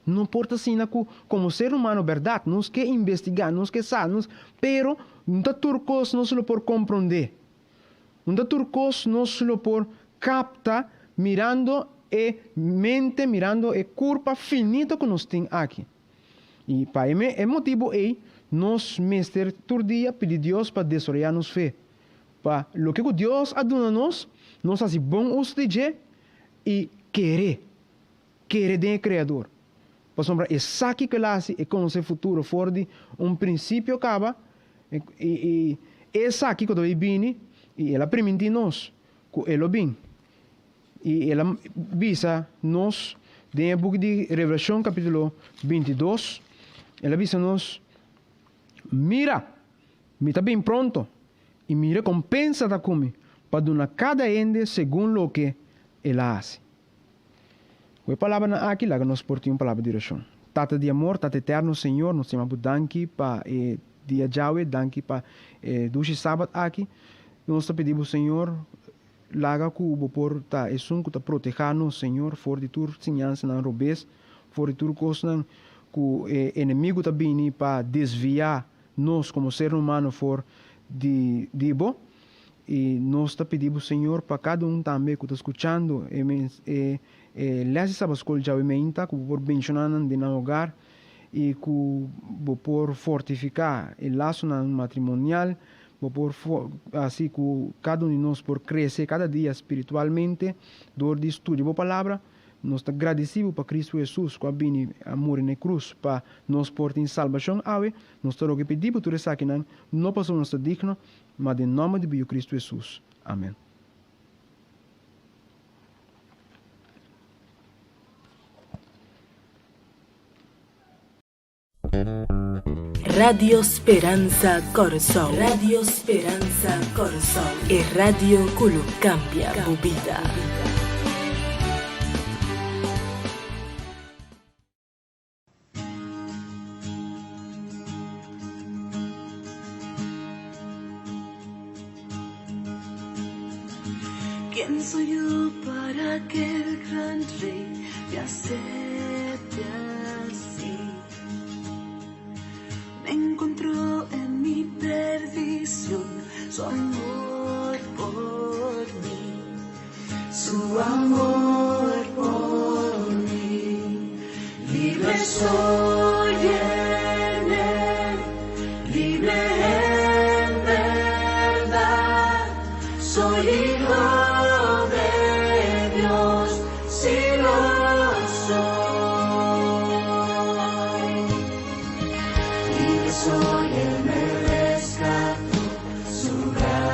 No por ta asina ku komo ser humano bèrdat nos ke investigá, nos ke sa, nos, pero no ta tur kos nos lo por komprondé. No ta tur kos nos lo por kapta mirando e mente, mirando e kurpa finito ku nos tin aki. I pa e motibu ei, nos mester tur dia pidi Dios pa desaroyá nos fe, pa loke ku Dios a duna nos, nos hasi bon uso di dje i kere, kere den e Kreador. Pasobra e sa kiko el a hasi, e konosé futuro for di un prinsipio kaba, i e sa kiko ta bai bini, i el a primintí nos ku e lo bin. I el a bisa nos den e buki di Revelashon kapítulo 22, el a bisa nos, Mira, mi ta bin pronto, i mi rekompensa ta ku mi pa duna kada hende segun loke el a hasi. Ku e palabranan aki laga nos por tin un palabra di orashon. Tata di amor, Tata eterno, Señor, nos ta yama bo danki pa e dia djawe, danki pa e dushi sabat aki. Nos ta pidi bo, Señor, Laga ku bo por ta esun ku ta protehá nos, Señor, for di tur siñansanan robes, for di tur kosnan ku e enemigu ta bini pa desviá nos komo ser humano for di di bo. I nos ta pidi bo, Señor, pa kada un tambe ku ta skuchando e e e lès di Sabaskol djawe meinta, ku bo por benshoná nan den nan hogar i ku bo por fortifiká e lasonan matrimonial. Bo por hasi ku kada un di nos por krese kada dia spiritualmente dor di studia bo Palabra. Nos ta gradisí bo pa Kristu Hesus ku a bini a muri na e krus pa nos por tin salbashon awe. Nos ta roga i pidi bo tur esakinan, no pasobra nos ta digno, ma den nòmber di bo Yu Kristu Hesus. Amen. Radio Speransa Kòrsou. Radio Speransa Kòrsou. E radio ku lo kambia bo bida. ¿Quién soy yo para que el gran rey me acepte así? Me encontró en mi perdición su amor por mí, su amor por mí. Libre soy en él, libre en verdad. Soy hijo de Dios, sí lo soy. Libre soy, él me rescató, su gracia.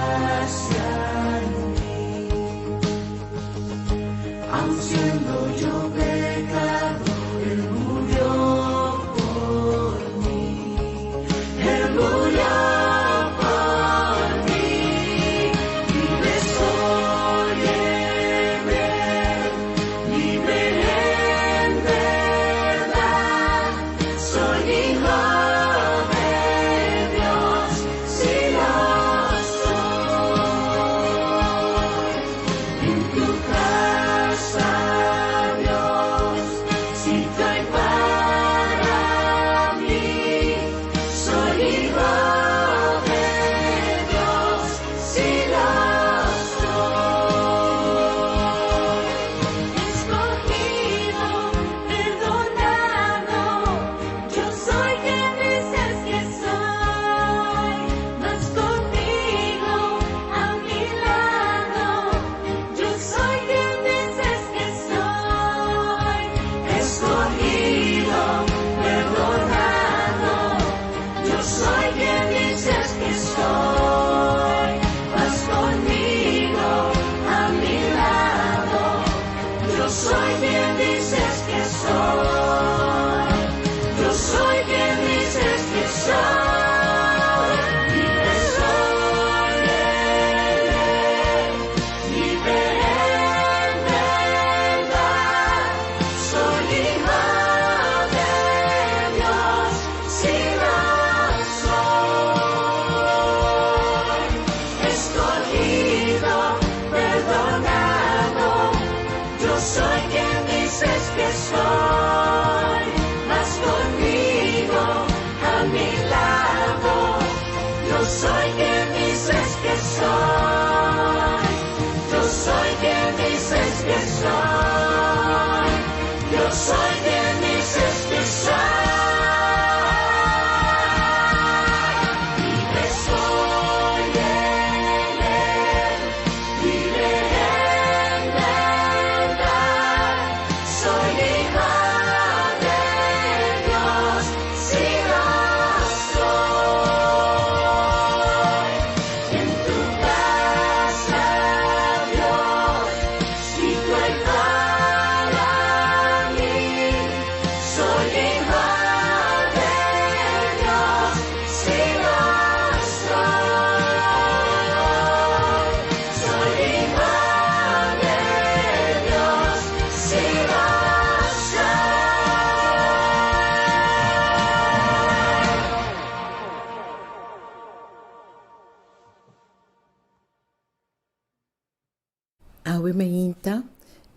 Awe mainta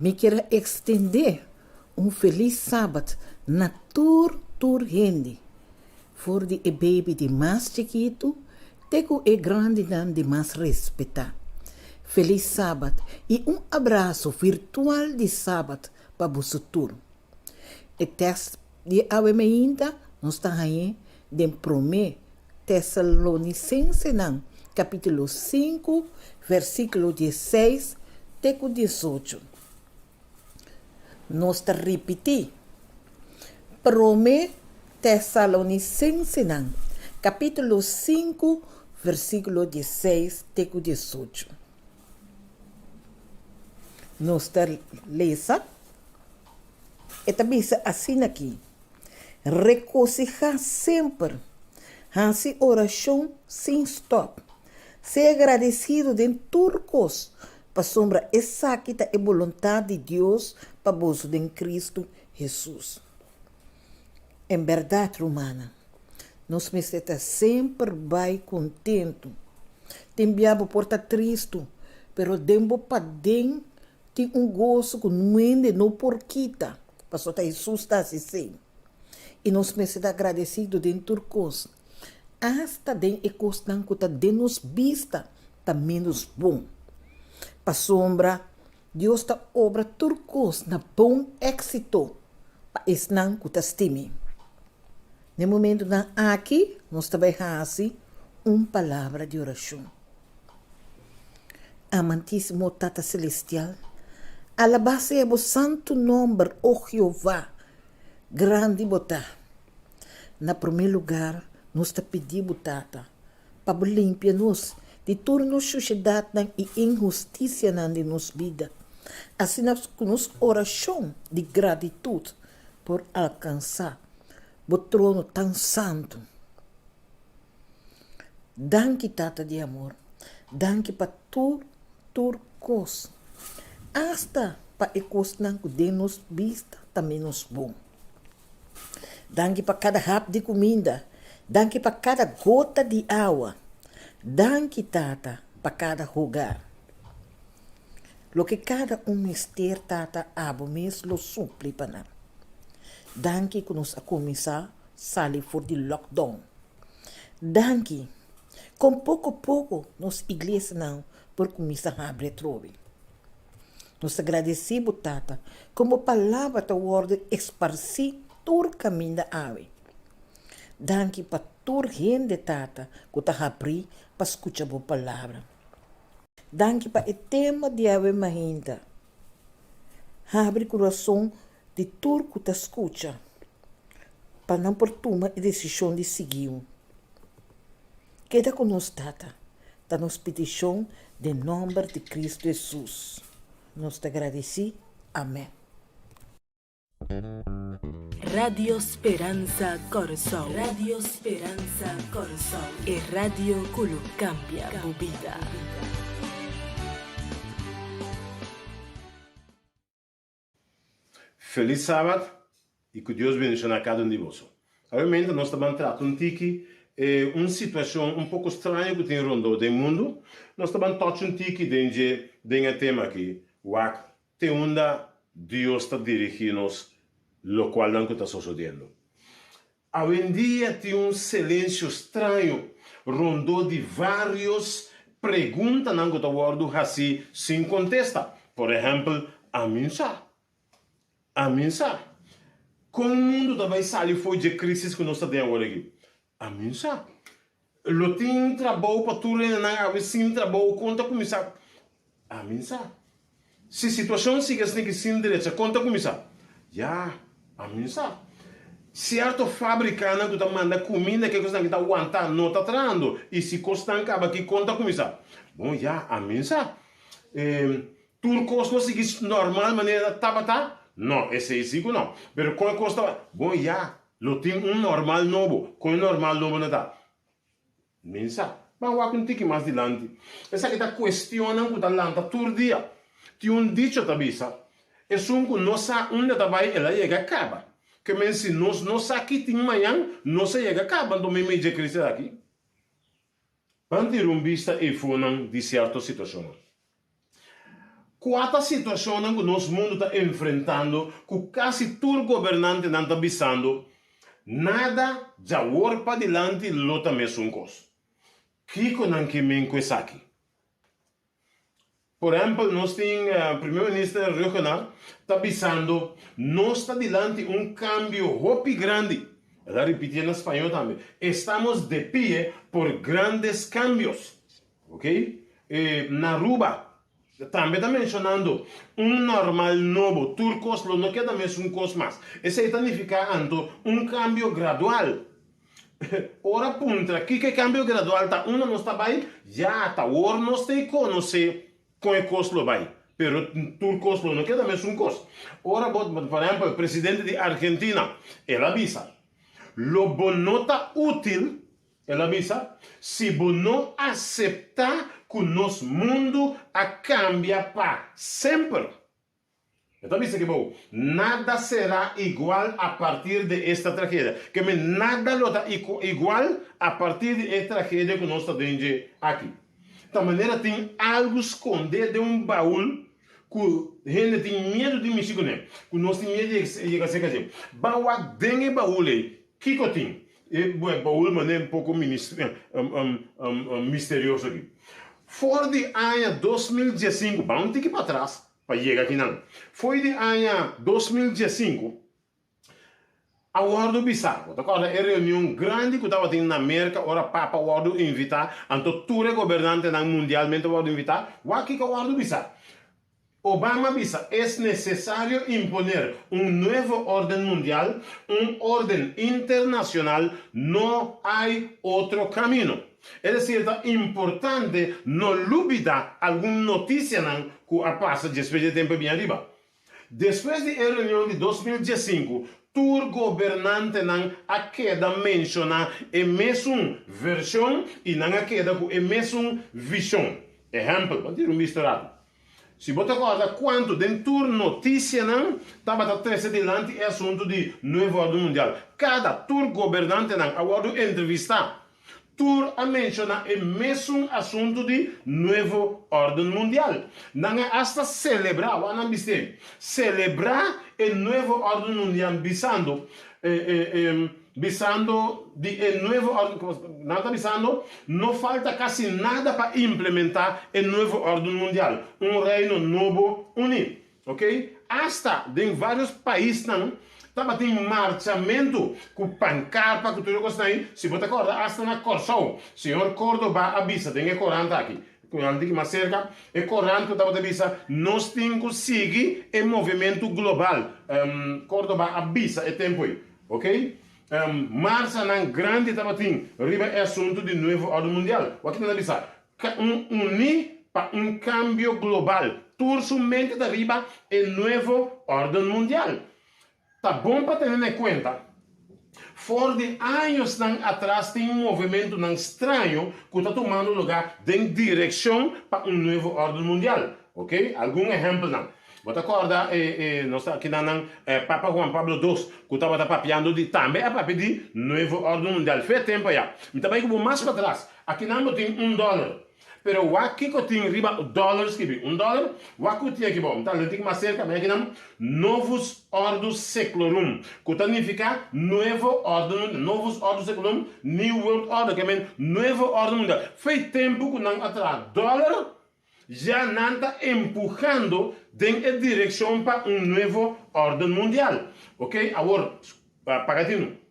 mi kier a ekstendé un felis Sabat na tur tur hende, for di e baby di mas chikitu te ku e grandinan di mas respetá. Felis Sabat i un abraso virtual di Sabat pa boso tur. E tèkst di awe mainta nos ta hañ'é den Promé Tesalonisensenan kapítulo 5, versíkulo 16 te ku 18. Nos ta ripití, Promé Tesalonisensenan kapítulo 5, versíkulo 16 te ku 18. Nos ta lesa, E ta bisa asin'akí, Rekosihá semper, hasi orashon sin stòp, sea gradesido den tur kos, pasobra esaki ta e boluntat di Dios pa boso den Kristu Hesus. En bèrdat, rumannan, nos mester ta semper bai kontentu. Tin bia bo por ta tristu, pero den bo paden Tin un goso ku nuende no por kita, pasobra ta Hesus ta hasi esei. I nos mester ta agradesido den tur kos, asta den e kosnan ku ta den nos bista ta ménos bon. Pasobra Dios ta obra tur kos na bon éksito pa esnan ku ta stim'é. Na e momentunan aki nos ta bai hasi un palabra di orashon. Amantísimo Tata Selestial, alabá sea bo santu nòmber, o Jehová, grandi bo ta. Na promé lugar nos ta pidi bo, Tata, pa bo limpia nos di tur nos shushedatnan i inhustisianan di nos bida, asina ku nos orashon di gratitut por alkansá bo trono tan santu. Danki Tata di amor, danki pa tur tur kos, asta pa e kosnan ku den nos bista ta ménos bon. Danki pa kada hap di kuminda, danki pa kada gota di awa, danki Tata pa kada hogar. Loke kada un mester Tata abo mes lo supli pa nan. Danki ku nos a kuminsá sali for di lockdown. Danki. Kon poko poko nos iglesianan por kuminsá habri atrobe. Nos ta gradesí bo Tata kon bo palabra ta wòrdu esparsí tur kaminda awe. Danki pa tur hende Tata ku ta habrí pa skucha bo palabra. Danki pa e tema di awe mainta. Habri kurason di tur ku ta skucha pa nan por tuma e desishon di siguiu. Keda ku nos, Tata, ta nos petishon den nòmber di Kristu Hesus. Nos ta gradisí. Amèn. Radio Speransa Kòrsou. Radio Speransa Kòrsou, e radio ku lo kambia bo bida. Felis Sabat y cu Dios bendiciona cada un di boso. Obviamente nos ta ban trata un tiki e un situacion un poco straño cu tin rondó den mundo. Nos ta ban tocha un tiki den dje den e tema aki, wak te unda Dios ta dirigi nos locualnan cu ta sosodiendo. Awendia tin un selencio straño rondó di varios preguntanan cu ta wordo haci sin contesta. Por ehempel, Ami sa. Ami sa. Con mundo ta bay sali fo'i dje crisis cu nos ta den awor aki? Ami sa. Lo tin trabou pa tur hendenan awe sin trabou kon ta kuminsá? Ami sa. Si situashon sigui asina ki sin drecha kon ta kuminsá? Ya, ami sa. Sierto fabrikanan ku ta manda kuminda ke kosnan ki ta wantá no ta trahando i si kosnan kaba aki kon ta kuminsá? Bon ya, ami sa. Tur kos lo sigui normal manera tabata? No, esei si ku no. Pero kon e kos ta? Bon ya, Lo tin un normal nobo. Kon e normal nobo na ta? Mi sa. Ban wak un tiki mas dilanti. Esaki ta kuestionnan ku ta lanta tur dia. Tin un dicho ta bisa, Esun ku no sa unda ta bai, el a yega kaba. Ke men si nos no sa ki tin mañan, nos a yega kaba. Anto meimei dje krisis aki, ban tira un bista eifonan di sierto situashonnan. Kua ta situashonnan ku nos mundu ta enfrentando ku kasi tur gobernantenan ta bisando, Nada djawor padilanti lo ta mesun kos? Kiko nan ke men ku esaki? Por ehempel, nos tin Primer Minister Rhuggenaath ta bisando, Nos ta dilanti un cambio hopi grandi. El a ripitié na spañó tambe, Estamos de pie por grandes cambios. Ok? E na Aruba tambe ta mencionando un normal nobo, tur cos lo no keda mesun cos mas. Esey ta nifica anto un cambio gradual. Ora puntra kiko e kambio gradual ta unda nos ta bai, ya ta awor nos ta e konosé kon e kos lo bai, pero tur kos lo no keda mesun kos. Ora bo, por ehèmpel, presidente di Argentina, el a bisa, lo bo no ta útil, el a bisa, si bo no aseptá ku nos mundu a kambia pa semper. E ta bisa ki bo, Nada será igual a partir de esta tragedia. Ke men nada lo ta igual a partir di e tragedia ku nos ta den dje aki. Ta manera tin algu skondé den un baul ku hende tin miedu di mishi kuné, ku nos tin miedu di yega serka dje. Ban wak den e baul ei, kiko tin? E baul manera un poko misterioso aki. For di aña 2015, ban un tiki patras, Pa yega akinan. Fo'i di aña 2015 a wòrdu bisá, bo ta kòrda e reunion grandi ku tabatin na Merka ora Papa wòrdu invitá, anto tur e gobernantenan mundialmente wòrdu invitá, wak kiko a wòrdu bisá. Obama bisa, Es necesario imponer un nuevo orden mundial, un orden internacional, no hay otro camino. Es decir, ta importante no lubida algun noticianan cu a pasa despues di e tempo bin ariba. Despues di e reunion di 2015, tur gobernantenan a keda menciona e mesun version y nan a keda cu e mesun vision. Ehempel, bo a tira un bista rato. Si bo ta corda cuanto den tur noticianan tabata trece dilanti e asunto di Nuevo Orden Mundial. Cada tur gobernantenan a wordo entrevista. Tur a menciona e mesun asunto di Nuevo Orden Mundial. Nan a hasta celebra, wak nan bist'e, celebra e Nuevo Orden Mundial bisando, bisando di e Nuevo Orden, nan ta bisando, no falta casi nada pa implementa e Nuevo Orden Mundial, un reino nobo uni. Ok, hasta den varios paisnan tabatin marchamentu ku pankarta ku tur e kosnan ei, si bo ta kòrda hasta na Kòrsou, señor Cordoba a bisa den e korant aki, korant di ki mas serka, e korant ku tabata bisa nos tin ku sigui e movimentu global, Cordoba a bisa e tempu ei, ok. Marchanan grandi tabatin riba e asuntu di Nuevo Orden Mundial, wak nan a bisa, Un uní pa un kambio global. Tur su mente ta riba e nuevo órden mundial. Ta bon pa tene na kuenta, for di añosnan atras tin movimentunan straño ku ta tumando lugá den direkshon pa un nuevo órden mundial. Ok, algun ehèmpelnan. Bo ta kòrda e e nos ta kinanan Papa Juan Pablo dos ku tabata papiando di tambe a papia di nuevo órden mundial. Fe tempu ayá. Mi ta bai ku bo mas patras. Akinan bo tin un dòler. Pero wak kiko tin riba dòler skibi? Un dòler? Wak ku tin aki bo. Mi ta lei tin mas serka mi akinan, Novus Ordo Seclorum, ku ta nifiká Nuevo Órden Mundial. Novus Ordo Seclorum, New World Order, ke men Nuevo Órden Mundial. Fei tempu ku nan a traha dòler, ya nan ta empuhando den e direkshon pa un Nuevo Órden Mundial. Oke, awor, paga tinu.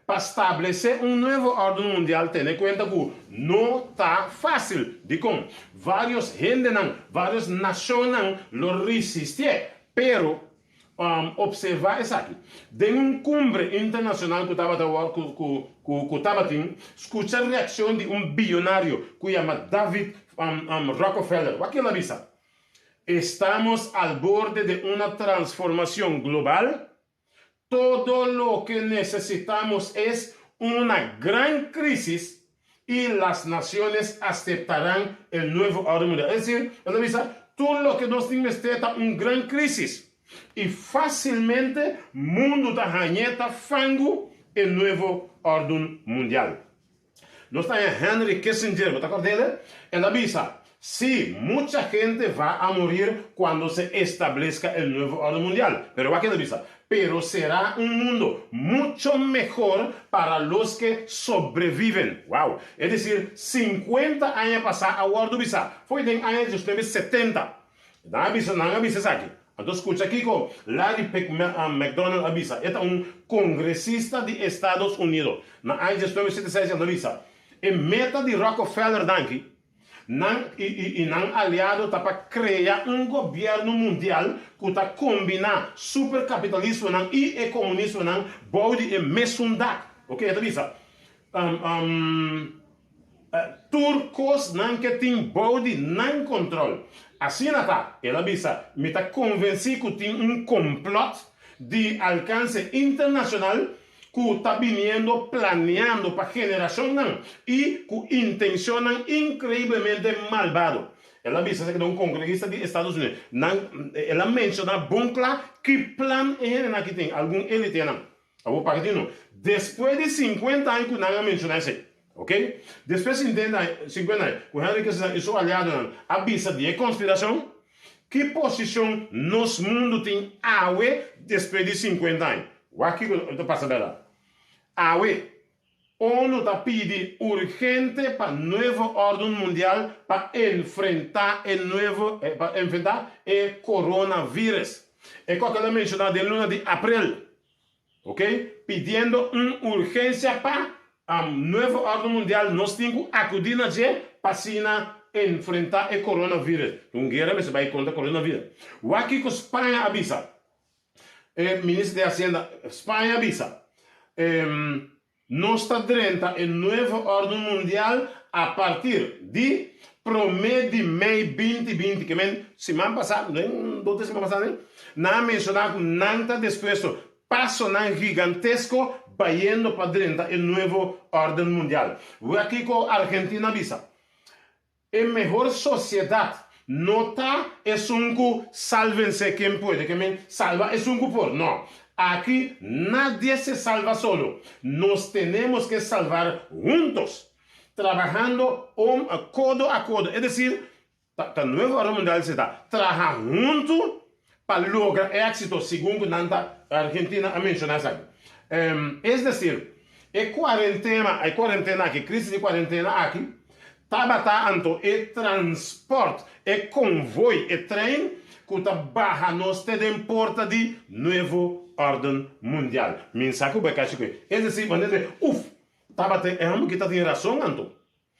Pa stablesé un nuevo órden mundial tene kuenta ku no ta fásil. Dikon? Vários hendenan, vários nashonnan lo risistié. Pero, opservá esaki, Den un kumbre internashonal ku tabata ku tabatin, skucha reakshon di un biyonario ku yama David Rockefeller. Wak el a bisa, Estamos al borde de una transformacion global. Todo loke necesitamos es una gran crisis y las naciones aceptarán el nuevo orden mundial. Es decir, el ta bisa, tur loke nos tin mester ta un gran crisis y facilmente mundo ta hañ'é ta fangu e nuevo orden mundial. Nos ta haña Henry Kissinger, bo ta kòrd'é? El a bisa, Sí, mucha gente va a morir cuando se establezca el nuevo orden mundial. Pero wak el a bisa, Pero será un mundo mucho mejor para los que sobreviven. Wow! Es decir, sinkuenta aña pasá a wòrdu bisá, fo'i den aña diesnuebe setenta. Nan a bisa, nan a bisa esaki. Anto skucha kiko Larry Pick McDonald a bisa. E ta un kongresista di Estados Unido. Na aña 1976 el a bisa, E meta di Rockefeller danki nan i i nan aliado ta pa krea un gobièrnu mundial ku ta kombiná superkapitalismonan i e komunismonan bou di e mesun dak. Oke, e ta bisa, Tur kos nan ke tin bou di nan kontrol. Asina ta, el a bisa, mi ta konvensí ku tin un komplòt di alkanse internashonal ku ta biniendo planeando pa generashonnan i ku intenshonnan inkreiblemente malbado. El a bisa esaki ta un kongresista di Estados Unidos. Nan, el a menshoná bon kla ki plan e hendenan aki tin, algun elitenan. Awor pa ki no? Despues di sinkuenta aña ku nan a menshoná esei, oke? Despues di sinkuenta aña ku Henry Kissinger i su aliadonan a bisa di e konspirashon, ki posishon nos mundu tin awe despues di sinkuenta aña? Wak kiko ta pasa bèrdat. Awe, ONU ta pidi urgente pa nuevo orden mundial pa enfrentá e nuevo pa enfrentá e coronavirus. E kòke el a menshoná den luna di aprel, ok, pidiendo un urgensia pa nuevo orden mundial nos tin ku akudí na dje pa asina enfrentá e coronavirus. Un guera mester bai kontra coronavirus. Wak kiko Spaña a bisa. E minister di Hacienda Spaña a bisa, Nos ta drenta e nuevo orden mundial a partir di prome di mei 2020, ke men siman pasa, den dos tres siman pasa den, nan a menshoná ku nan ta dispuesto pasonan gigantesko bayendo pa drenta e nuevo orden mundial. Wak kiko Argentina a bisa, E mehor sociedad no ta esun cu sálvense quien puede, ke men salba esun cu por. No, aki nadie se salva solo, nos tenemos que salvar juntos, trabahando om codo a codo, es decir, ta ta Nuevo Orden Mundial si ta traha hunto pa logra éxito segun cu nan ta Argentina a menciona esaki. Es decir, e cuarentena, e cuarentena aki, crisis di cuarentena aki, tabata anto e transport, e convoy, e trein cu ta baha nos te den porta di Nuevo Orden Mundial. Mi sa cu bo e cachi cu e. Es decir, bo a uf, tabata e homber ki ta tin razon anto.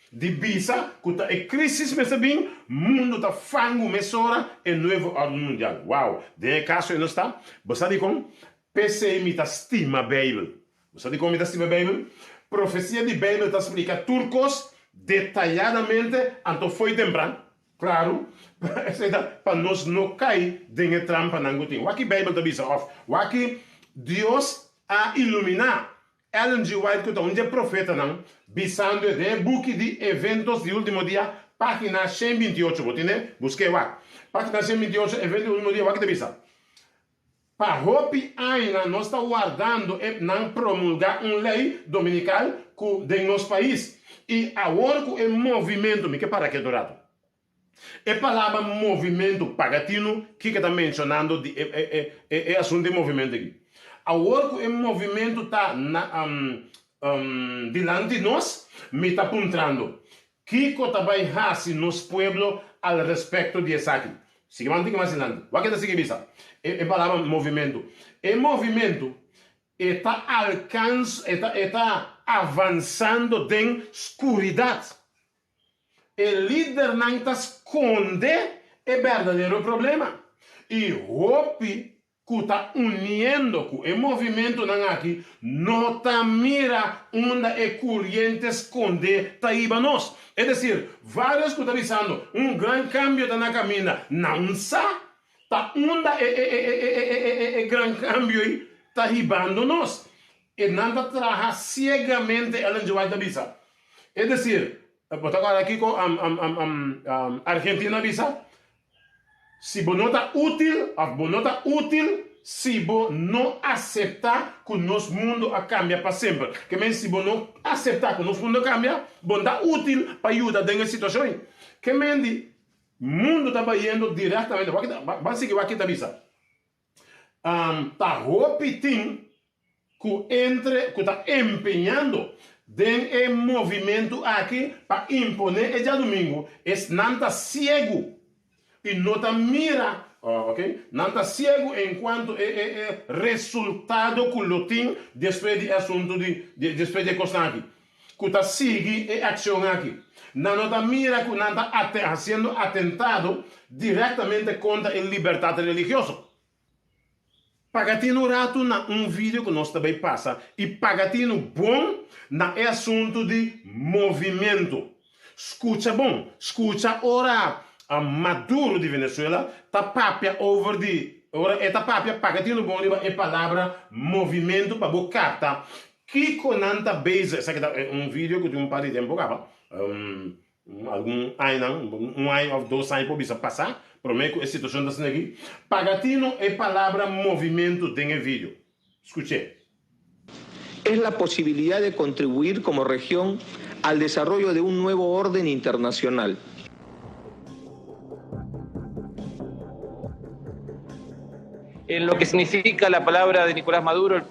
Di bisa ku ta e krísis mester bin, mundu ta fangu mesora e nuevo órden mundial. Wow! Den e kaso ei nos ta. Bo sa dikon? P'esei mi ta stima Beibel. Bo sa dikon mi ta stima Beibel? Profesia di Beibel ta splika tur kos detayadamente, anto fo'i tempran. Klaru, esei ta pa nos no kai den e trampanan ku tin. Wak ki Beibel ta bisa òf wak ki Dios a iluminá Ellen G. White ku ta un dje profetanan, bisando e den e buki di Eventos di Ultimo Dia, página 128. Bo tene? Busk'é wak. Página 128, Eventos di Ultimo Dia, wak ki ta bisa, Pa hopi añanan nos ta wardando e nan promulgá un lei dominikal ku den nos pais. I awor ku e movimentu, mi ke para aki otro ratu. E palabra movimentu, paga tinu kiko ta menshonando di e e e e asuntu di movimentu aki. Awor ku e movimentu ta na dilanti nos, mi ta puntrando, kiko ta bai hasi nos pueblo al respekto di esaki? Sigui mas un tiki mas dilanti. Wak e ta sigui bisa e e palabra movimentu. E movimentu e ta alkans e ta e ta avansando den skuridat. E lidernan ta skonde e berdadero problema i hopi ku ta uniendo ku e movimentunan aki no ta mira unda e kuriente skondé ta hiba nos. Es desir, vários ku ta bisando un gran kambio ta na kaminda, nan sa ta unda e gran kambio ei ta hibando nos. E nan ta traha siegamente, Ellen G. White ta bisa. Es desir, bo ta kòrda kiko Argentina a bisa? Si bo no ta útil òf bo no ta útil si bo no aseptá ku nos mundu a kambia pa semper. Ke men si bo no aseptá ku nos mundu a kambia, bo no ta útil pa yuda den e situashon ei. Ke men di. Mundu ta bayendo direktamente, wak ban sigui wak ki ta bisa. Ta hopi tin ku entre ku ta empeñando den e movimentu aki pa imponé e djadumingu, esnan ta siegu i no ta mira, ok, nan ta siegu enkuanto e e e resultado ku lo tin despues di e asuntu di despues di e kosnan aki, ku ta sigui e akshon aki. Nan no ta mira ku nan ta hasiendo atentado direktamente kontra e libertat religioso. Paga tinu ratu na un video ku nos ta bai pasa i paga tinu bon na e asuntu di movimentu. Skucha bon, skucha ora Maduro di Venezuela ta papia over di, ora e ta papia paga tinu bon riba e palabra movimentu pa bo kapta kiko nan ta bezig. Esaki ta un video ku tin un par di tempu kaba. Algun añanan, un aña òf dos aña por bisa pasá promé ku e situashon ta asina aki. Paga tino e palabra movimentu den e video. Skuch'é. Es la posibilidad de contribuir como región al desarrollo de un nuevo orden internacional. En lo que significa la palabra de Nicolás Maduro,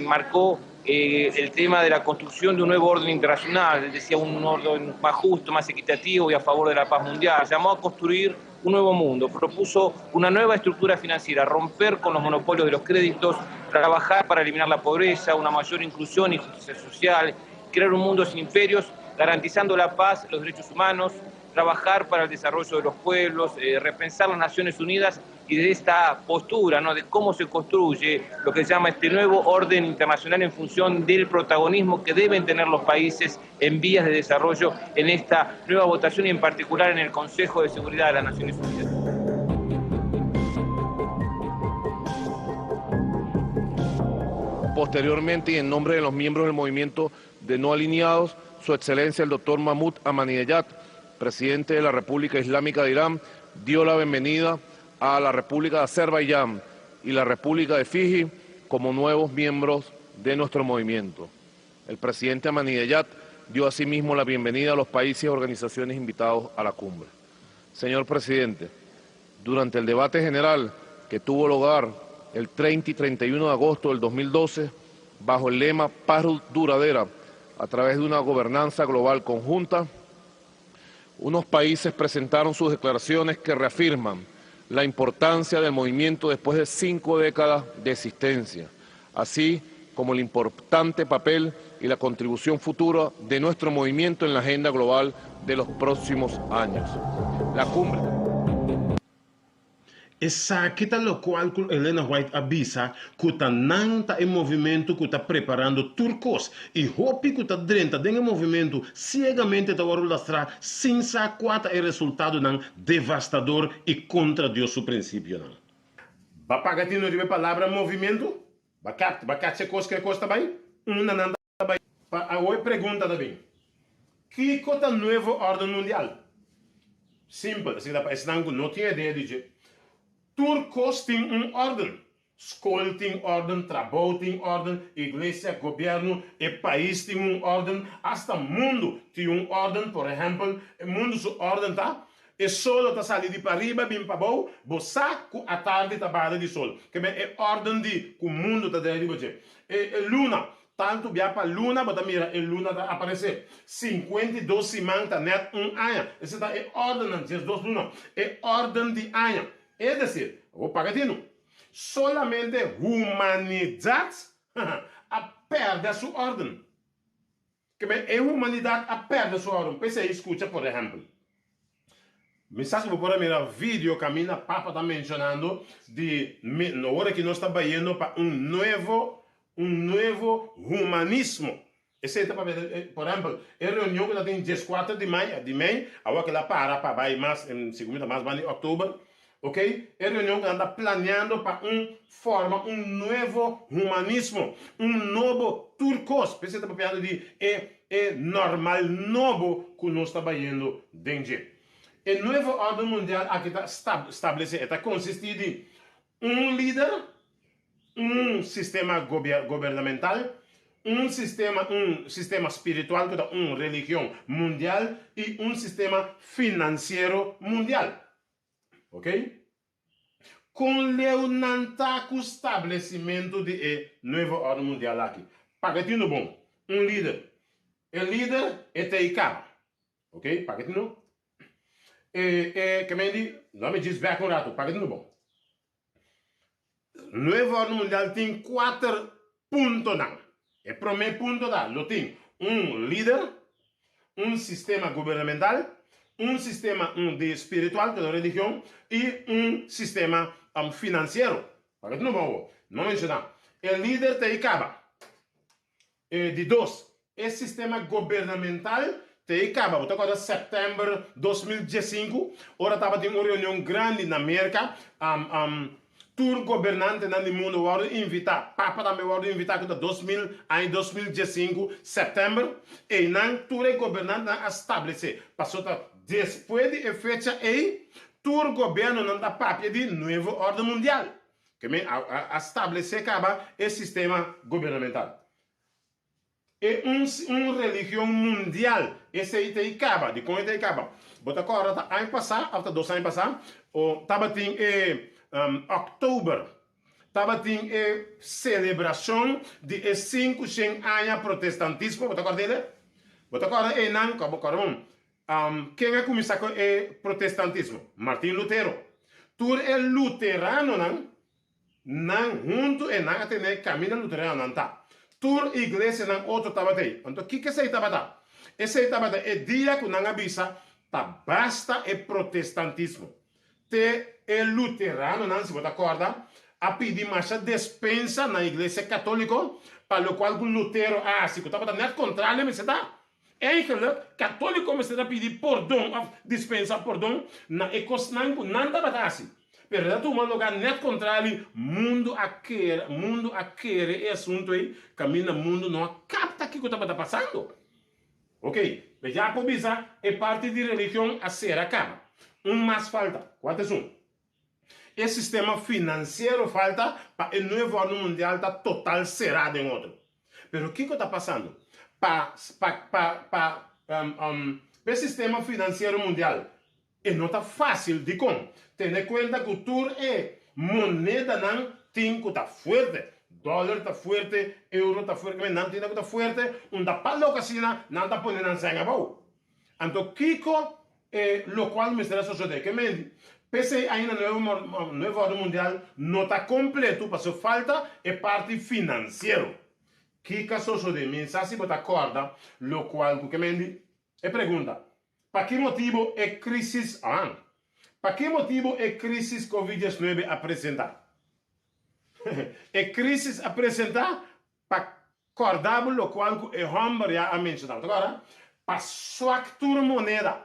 marcó eh, el tema de la construcción de un nuevo orden internacional, él decía un orden más justo, más equitativo y a favor de la paz mundial. Llamó a construir un nuevo mundo, propuso una nueva estructura financiera, romper con los monopolios de los créditos, trabajar para eliminar la pobreza, una mayor inclusión y justicia social, crear un mundo sin imperios, garantizando la paz, los derechos humanos, trabajar para el desarrollo de los pueblos, eh, repensar las Naciones Unidas y de esta postura, ¿no? de cómo se construye lo que se llama este nuevo orden internacional en función del protagonismo que deben tener los países en vías de desarrollo en esta nueva votación y en particular en el Consejo de Seguridad de las Naciones Unidas. Posteriormente, y en nombre de los miembros del movimiento de no alineados, su excelencia el doctor Mahmoud Ahmadinejad, presidente de la República Islámica de Irán, dio la bienvenida a la República de Azerbaiyán y la República de Fiji como nuevos miembros de nuestro movimiento. El presidente Ahmadinejad dio asimismo la bienvenida a los países y organizaciones invitados a la cumbre. Señor presidente, durante el debate general que tuvo lugar el 30 y 31 de agosto del 2012, bajo el lema Paz duradera a través de una gobernanza global conjunta, unos países presentaron sus declaraciones que reafirman la importancia del movimiento después de cinco décadas de existencia, así como el importante papel y la contribución futura de nuestro movimiento en la agenda global de los próximos años. La cumbre. Esaki ta lokual ku Elena White a bisa ku ta nan ta e movimentu ku ta preparando tur kos i hopi ku ta drenta den e movimentu siegamente ta wòrdu lastrá sin sa kua ta e resultadonan devastador i kontra Dios su prinsipionan. Ba paga tino riba e palabra movimentu? Ba kapta, ba kacha e kos ku e kos ta bai? Unda nan ta bai? Pa awo e pregunta ta bin, Kiko ta Nuevo Orden Mundial? Simpel, esaki ta pa esnan ku no tin idea di dje. Tur kos tin un orden. Skol tin orden, trabou tin orden, iglesia, gobièrnu, e pais tin un orden, asta mundu tin un orden. Por ehèmpel, e mundu su orden ta E solo ta sali di pariba bin pabou, bo sa ku atardi ta bada di sol. Ke men e orden di ku mundu ta drei riba dje. E e luna, tantu bia pa luna bo ta mira e luna ta aparesé. 52 siman ta nèt un aña. Esei ta e ordennan, diesdos luna. E orden di aña. Es desir, bo paga tinu. Solamente humanidat a pèrdè su orden. Keme e humanidat a pèrdè su orden. P'esei skucha por ehèmpel. Mi sa si bo por a mira video kaminda Papa ta menshonando di ora ki nos ta bayendo pa un nuevo un nuevo humanismo. Esei ta papia di por ehèmpel e reunion ku ta tin dieskuater di mai di mei awor kila para pa bai mas segun mi ta mas banda di òktober Ok, e reunion ku nan ta planeando pa un forma un nuevo humanismo, un nobo tur kos. P'esei ta papiando di e e normal nobo ku nos ta bayendo den dje. E nuevo orden mundial aki ta stablesé, e ta konsistí di un lider, un sistema gobernamental, un sistema un sistema spiritual ku ta un religion mundial i un sistema finansiero mundial. Ok? Kon leu nan ta ku stablesimentu di e Nuevo Orden Mundial aki? Paga tinu bon. Un lider. E lider e ta i kaba. Ok? Paga tinu. E, e, ke men di, lo mi djis bek un ratu. Paga tinu bon. Nuevo Orden Mundial tin kuater puntonan. E promé punto ta, lo tin un lider, un sistema gubernamental, un sistema un di spiritual, ku ta religion, i un sistema finansiero. Pasobra no bo no menshoná. E lider ta ei kaba. E di dos, e sistema gobernamental ta ei kaba. Bo ta kòrda sèptèmber 2015, ora tabatin un reunion grandi na Merka, tur gobernantenan di mundu wòrdu invitá, Papa tambe wòrdu invitá ku ta 2000, aña 2015, sèptèmber. Einan tur e gobernantenan a stablesé, pasobra ta despues di e fecha ei, tur gobièrnunan ta papia di nuevo órden mundial. Ke men a stablesé kaba e sistema gubernamental. E un un religion mundial, esei ta i kaba. Dikon e ta i kaba? Bo ta kòrda ta aña pasá òf ta dos aña pasá o tabatin e òktober tabatin e selebrashon di e sinkushen aña protestantismo, bo ta kòrda e? Bo ta kòrda einan, kòrda bon, Ken a kuminsá ku e protestantismo? Martin Lutero. Tur e luteranonan, nan huntu e nan a tene kaminda luteranonan ta. Tur iglesianan otro tabata ei. Anto kiko esei tabata? Esei tabata e dia ku nan a bisa ta basta e protestantismo. Te e luteranonan, si bo ta kòrda, a pidi masha despensa na iglesia katóliko pa lokual ku Lutero a hasi, ku tabata nèt kontrario mester ta. Eigenlijk, katóliko mester a pidi pordon òf dispensa pordon na e kosnan ku nan tabata hasi. Pero el a tuma lugá nèt kontrali, mundu a kere, mundu a kere e asuntu ei, kaminda mundu no a kapta kiko tabata pasando. Ok, ya por bisa e parti di religion a sera kaba. Un mas falta. Kua ta esun? E sistema finansiero falta pa e nuevo orden mundial ta total será den otro. Pero kiko ta pasando? Pa pa pa pa pa e sistema finansiero mundial e no ta fásil. Dikon? Tene kuenta ku tur e monedanan tin ku ta fuerte. Dòler ta fuerte, euro ta fuerte, nan tin ku ta fuerte, unda pa loke asina nan ta pone nan sèn abou. Anto kiko e lokual mester a sosodé? Ke menti? P'esei ainda Nuevo Nuevo Orden Mundial no ta kompleto pasobra falta e parti finansiero. Kiko a sosodé? Mi sa si bo ta kòrda lokual ku ke menti? E pregunta, Pa ki motibu e krísis an? Pa ki motibu e krísis Covid 19 a presentá? E krísis a presentá Pa kòrda bo lokual ku e hòmber ya a menshoná. Bo ta kòrda? Pa swak tur moneda.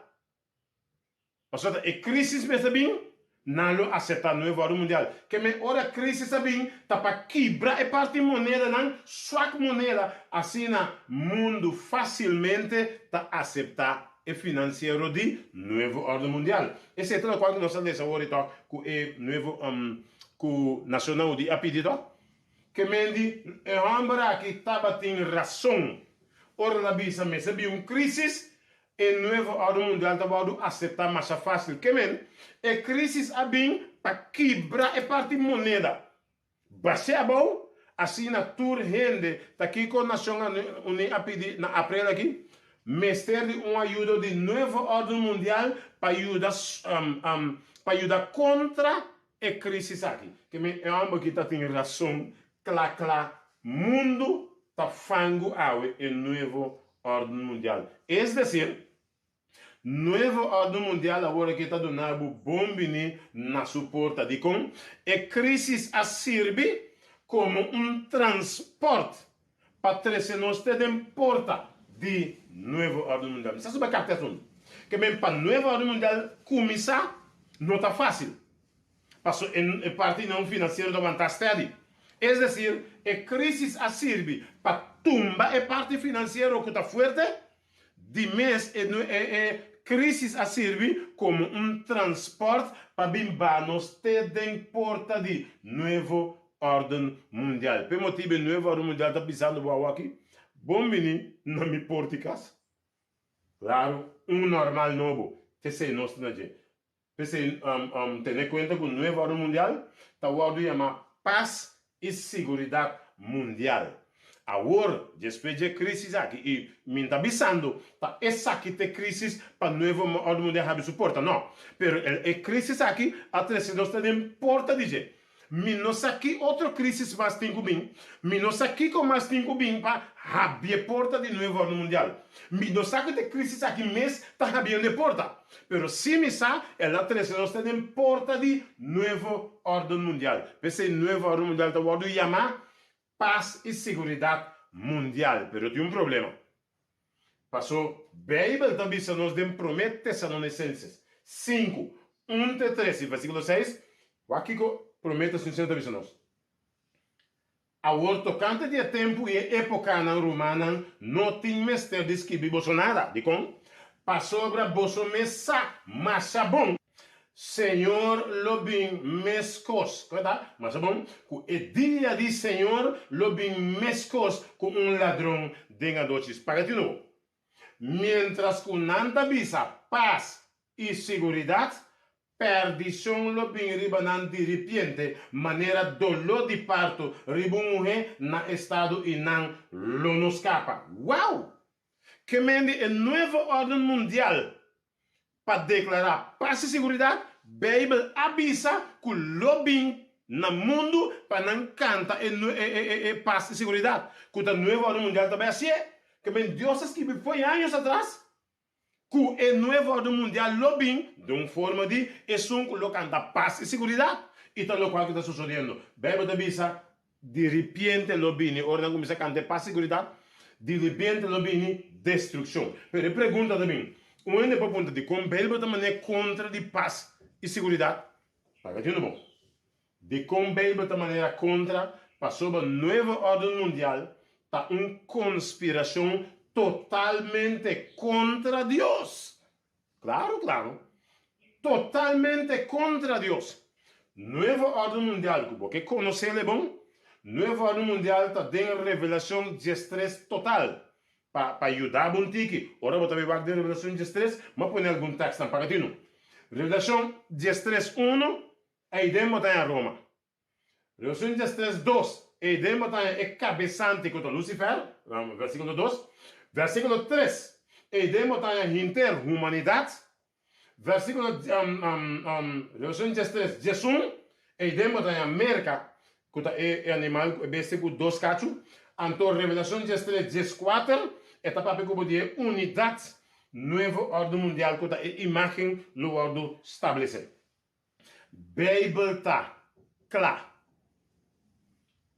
Pasobra e krísis mester bin, nan lo aseptá Nuevo Orden Mundial. Ke men ora krísis a bin, ta pa kibra e parti monedanan, swak moneda, asina mundu fásilmente ta aseptá e finansiero di Nuevo Orden Mundial. Esei ta lokual ku nos a lesa awor i tòg ku e Nuevo ku Nashonnan Uní a pidi tòg. Ke men di, e hòmber aki tabatin rason ora el a bisa mester bin un krísis, e nuevo órden mundial ta wòrdu aseptá masha fásil. Ke men, e krísis a bin pa kibra e parti moneda, bas'é abou, asina tur hende ta kiko Nashonnan Uní a pidi na aprel aki, mester di un ayudo di nuevo órden mundial pa yuda pa yuda kontra E crisis aki. Ke men e homber ki ta tin rason kla kla mundu ta fangu awe e nuevo orden mundial. Es decir, nuevo orden mundial awor aki ta duna bo bon bini na su porta. Dikon? E crisis a sirbi komo un transport pa trese nos te den porta di nuevo orden mundial. Mi sa si bo a kapta e asuntu. Ke men pa nuevo orden mundial kuminsá no ta fásil. Paso e partinan finansiero ta wantá steady. Es desir, e krísis a sirbi pa tumba e parti finansiero ku ta fuerte. Di mes e e krísis a sirbi komo un transpòrt pa bin ba nos te den porta di Nuevo Órden Mundial. P'e motibu e Nuevo Órden Mundial ta bisando bo awaki, Bon bini na mi port'i kas. Klaru, un normal nobo. T'esei nos ta na dje. P'esei, tene kuenta ku Nuevo Orden Mundial ta wòrdu yamá pas i siguridat mundial. Awor, despues dje krísis aki, i mi n ta bisando ta esaki ta e krísis pa Nuevo Orden Mundial habri su porta, no, pero e krísis aki a trese nos te den porta di dje. Mi no sa ki otro crisis mas tin cu bin, mi no sa kico mas tin cu bin pa habri e porta di Nuevo Orden Mundial. Mi no sa cu ta e crisis aki mes ta habriendo e porta, pero si mi sa el a trece nos te den porta di Nuevo Orden Mundial. P'esey Nuevo Orden Mundial ta wordo yama Paz y Seguridad Mundial. Pero tin un problema. Paso Bijbel ta bisa nos den Promé Tesalonicenses sinku, un te tres i versíkulo seis, wak kiko Promé Tesalonicenses ta bisa nos, Awor tokante di e tempu i e épokanan, rumannan, no tin mester di skibi boso nada. Dikon? Pasobra boso mes sa masha bon Señor lo bin meskos, kua ta? Masha bon, ku e dia di Señor lo bin meskos ku un ladron den adochis. Paga tinu bo. Miéntras ku nan ta bisa pas i siguridat, pèrdishon lo bin riba nan diripiente manera doló di parto riba un muhé na estado i nan lo no skapa. Wow! Ke men di e nuevo órden mundial Pa deklará pas i siguridat, Beibel a bisa ku lo bin na mundu pa nan kanta e e pas i siguridat, ku ta Nuevo Orden Mundial ta bai hasié. Ke men Dios a skibi fo'i años atras ku e Nuevo Orden Mundial lo bin den un forma di esun ku lo kanta pas i siguridat, i ta lokual ku ta sosodiendo. Beibel ta bisa Di ripiente lo bini, ora nan kuminsá kanta e pas siguridat, di ripiente lo bini destrukshon. Pero e pregunta ta bin, un hende por puntra dikon Beibel ta manera kontra di pas i siguridat? Paga tinu bon. Dikon Beibel ta manera kontra? Pasobra Nuevo Orden Mundial ta un konspirashon totalmente kontra Dios. Claro, claro. Totalmente contra Dios. Nuevo Orden Mundial, cu bo ke conocele bon, Nuevo Orden Mundial ta den Revelacion diestres total. Pa, pa yuda bo un tiki, ora bo ta bay wak den Revelacion diestres, mi a pone algun tekstnan, paga tinu. Revelacion diestres uno, eyden bo ta haña Roma. Revelacion diestres dos, Eyden bo ta haña e kabesante ku ta Lucifer, versikulo dos. Versikulo tres, Eyden bo ta haña hinter humanidat. Versikulo Revelacion diestres diesun, Eyden bo ta haña Merka, ku ta e animal, e bestia ku dos kachu. Anto Revelacion diestres dieskuater, e ta papia ku bo di e unidat, nuevo orden mundial ku ta e imagen lo wòrdu stablesé. Beibel ta kla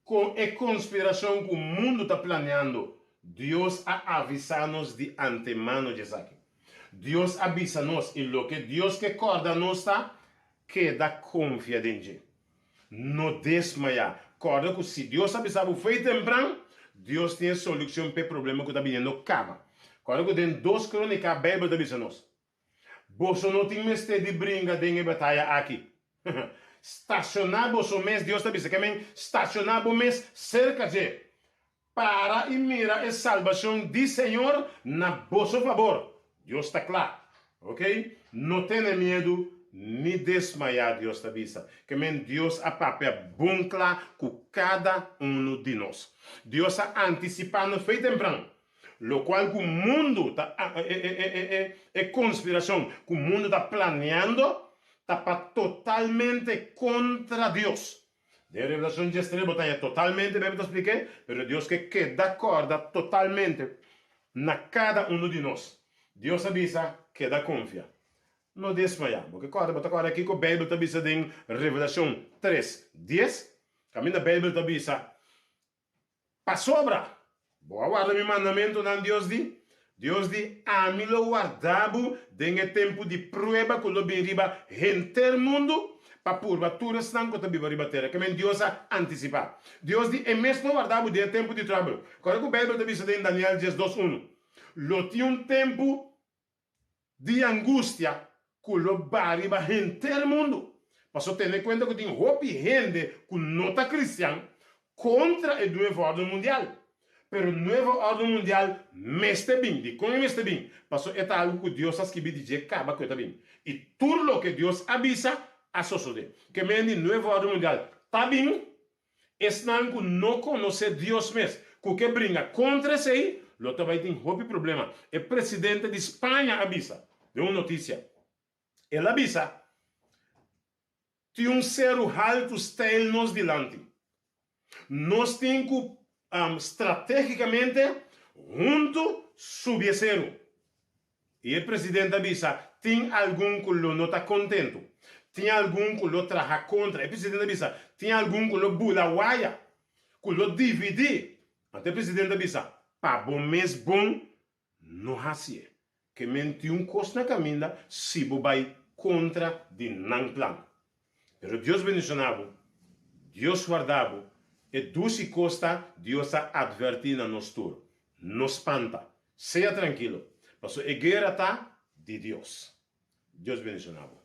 kon e konspirashon ku mundu ta planeando, Dios a avisá nos di antemano djesaki. Dios a bisa nos i loke Dios ke kòrda nos ta, keda konfia den dje. No desmayá. Kòrda ku si Dios a bisa bo fo'i tempran, Dios tin e solushon p'e problema ku ta biniendo kaba. Kòrda ku den Dos Kronika Beibel ta bisa nos, Boso no tin mester di bringa den e bataya aki. Stashoná boso mes, Dios ta bisa. Ke men stashoná bo mes serka dje. Para i mira e salbashon di Señor na boso fabor. Dios ta kla. Ok? No tene miedu ni desmayá, Dios ta bisa. Ke men Dios a papia bon kla ku kada unu di nos. Dios a antisipá nos fei tempran. Locual cu mundo ta e conspiracion cu mundo ta planeando ta pa totalmente contra Dios. Den Revelacion diestres bo ta haña totalmente Bijbel ta spliké, pero Dios ke keda corda totalmente na cada uno di nos. Dios a bisa keda confia. No desmaya. Bo ke corda, bo ta corda kico Bijbel ta bisa den Revelacion tres, dies? Caminda Bijbel ta bisa Pasobra bo a warda mi mandamentunan, Dios di, Dios di, Ami lo warda bo den e tempu di prueba ku lo bin riba henter mundu pa purba tur esnan ku ta biba riba tera. Kemen Dios a antisipá. Dios di, E mes lo warda bo den e tempu di tròbel. Kòrda ku Beibel ta bisa den Daniel diesdos unu, Lo tin un tempu di angustia ku lo ba riba henter mundu. Pasobra tene kuenta ku tin hopi hende ku no ta kristian kontra e Nuevo Orden Mundial. Pero nuevo órden mundial mester bin. Dikon e mester bin? Pasobra e ta algu ku Dios a skibi di dje kaba ku e ta bin. I tur loke Dios a bisa a sosodé. Ke men di nuevo órden mundial ta bin, esnan ku no konosé Dios mes, ku ke bringa kontra esei, lo ta bai tin hopi problema. E presidente di Spaña a bisa den un notisia. El a bisa, Tin un seru haltu steil nos dilanti. Nos tin ku stratégikamente huntu subi e seru. I e presidente a bisa, Tin algun ku lo no ta kontentu. Tin algun ku lo traha kontra. E presidente a bisa, Tin algun ku lo bula waya, ku lo dividí. Anto e presidente a bisa, Pa bo mes bon, No hasié. Ke men tin un kos na kaminda si bo bai kontra di nan plan. Pero Dios bendishoná bo, Dios warda bo, e dushi kos ta Dios a atvertí na nos tur, no spanta, sea trankilo, paso e guera ta di Dios. Dios bendishoná bo.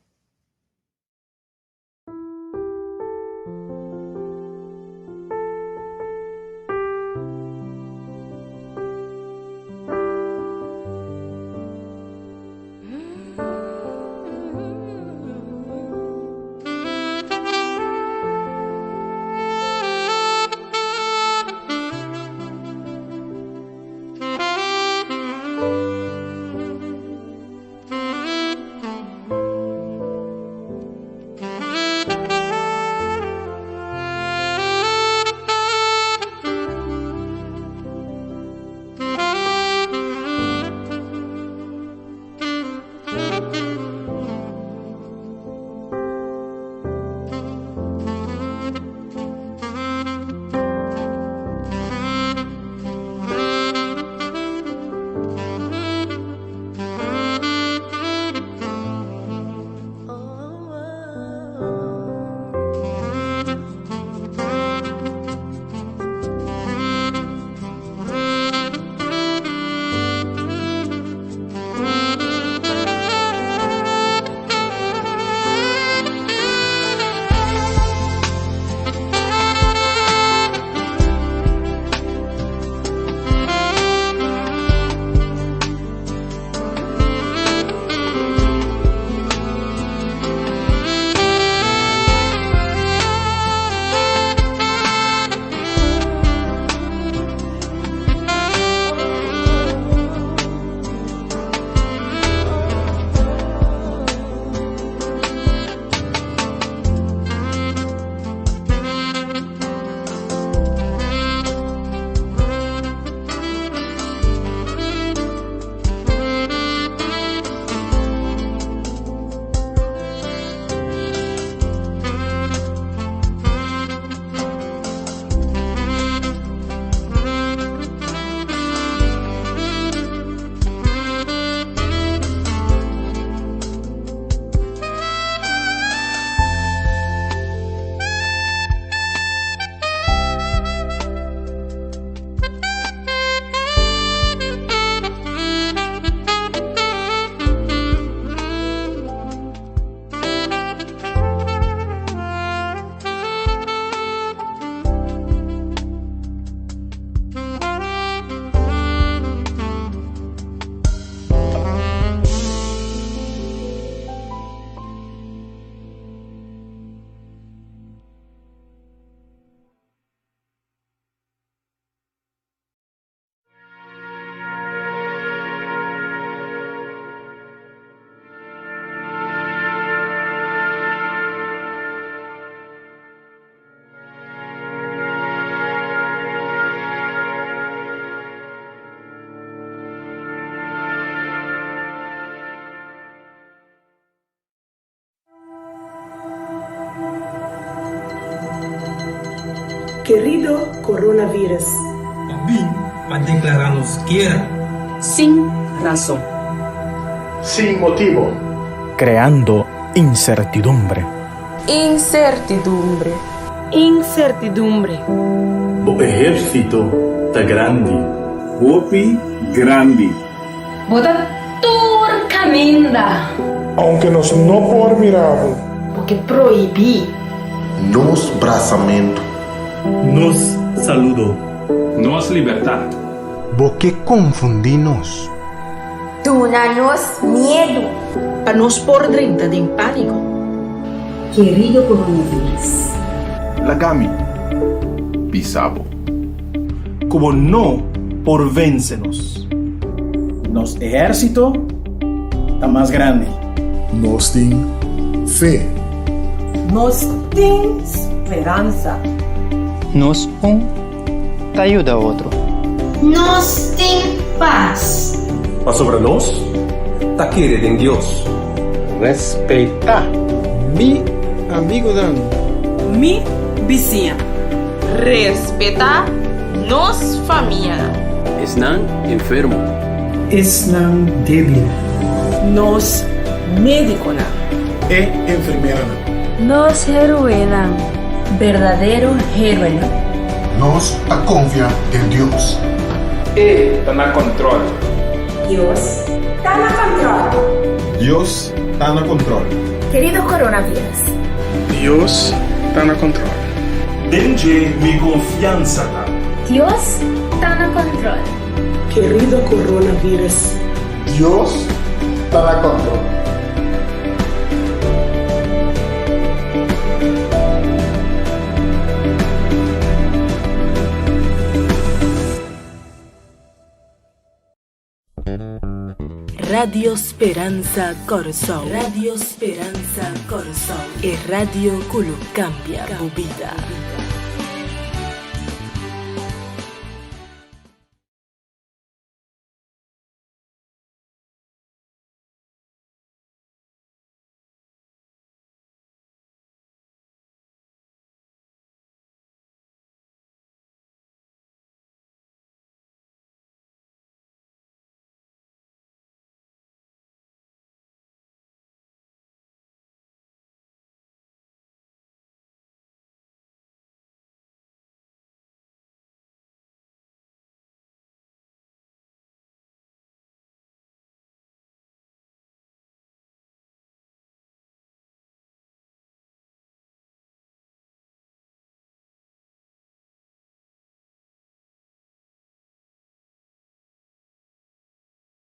Kerido Coronavirus. Pa bin pa declara nos guera. Sin rason. Sin motibo. Creando incertidumbre. Incertidumbre. Incertidumbre. Bo ehérsito ta grandi. Hopi grandi. Bo ta tur kaminda. Aunke nos no por mira bo. Bo ke prohibí. Nos brasamentu. Nos saludo. Nos libertat. Bo ke konfundí nos. Duna nos miedu. Pa nos por drenta den pániko. Kerido coronavirus. Laga mi bisa bo. Ku bo no por vense nos. Nos ehérsito ta mas grandi. Nos tin fe. Nos tin speransa. Nos un ta yuda otro. Nos tin pas. Pasobra nos ta kere den Dios. Respetá. Mi amigunan. Mi bisiña. Respetá nos famianan. Esnan enfermo. Esnan débil. Nos médikonan. E enfermeranan. Nos héroenan. Berdadero héroenan. Nos ta konfia den Dios. E ta na kòntròl. Dios ta na kòntròl. Dios ta na kòntròl. Kerido coronavirus. Dios ta na kòntròl. Den dje mi konfiansa ta. Dios ta na kòntròl. Kerido coronavirus. Dios ta na kòntròl. Radio Speransa Kòrsou. Radio Speransa Kòrsou. E radio ku lo kambia bo bida.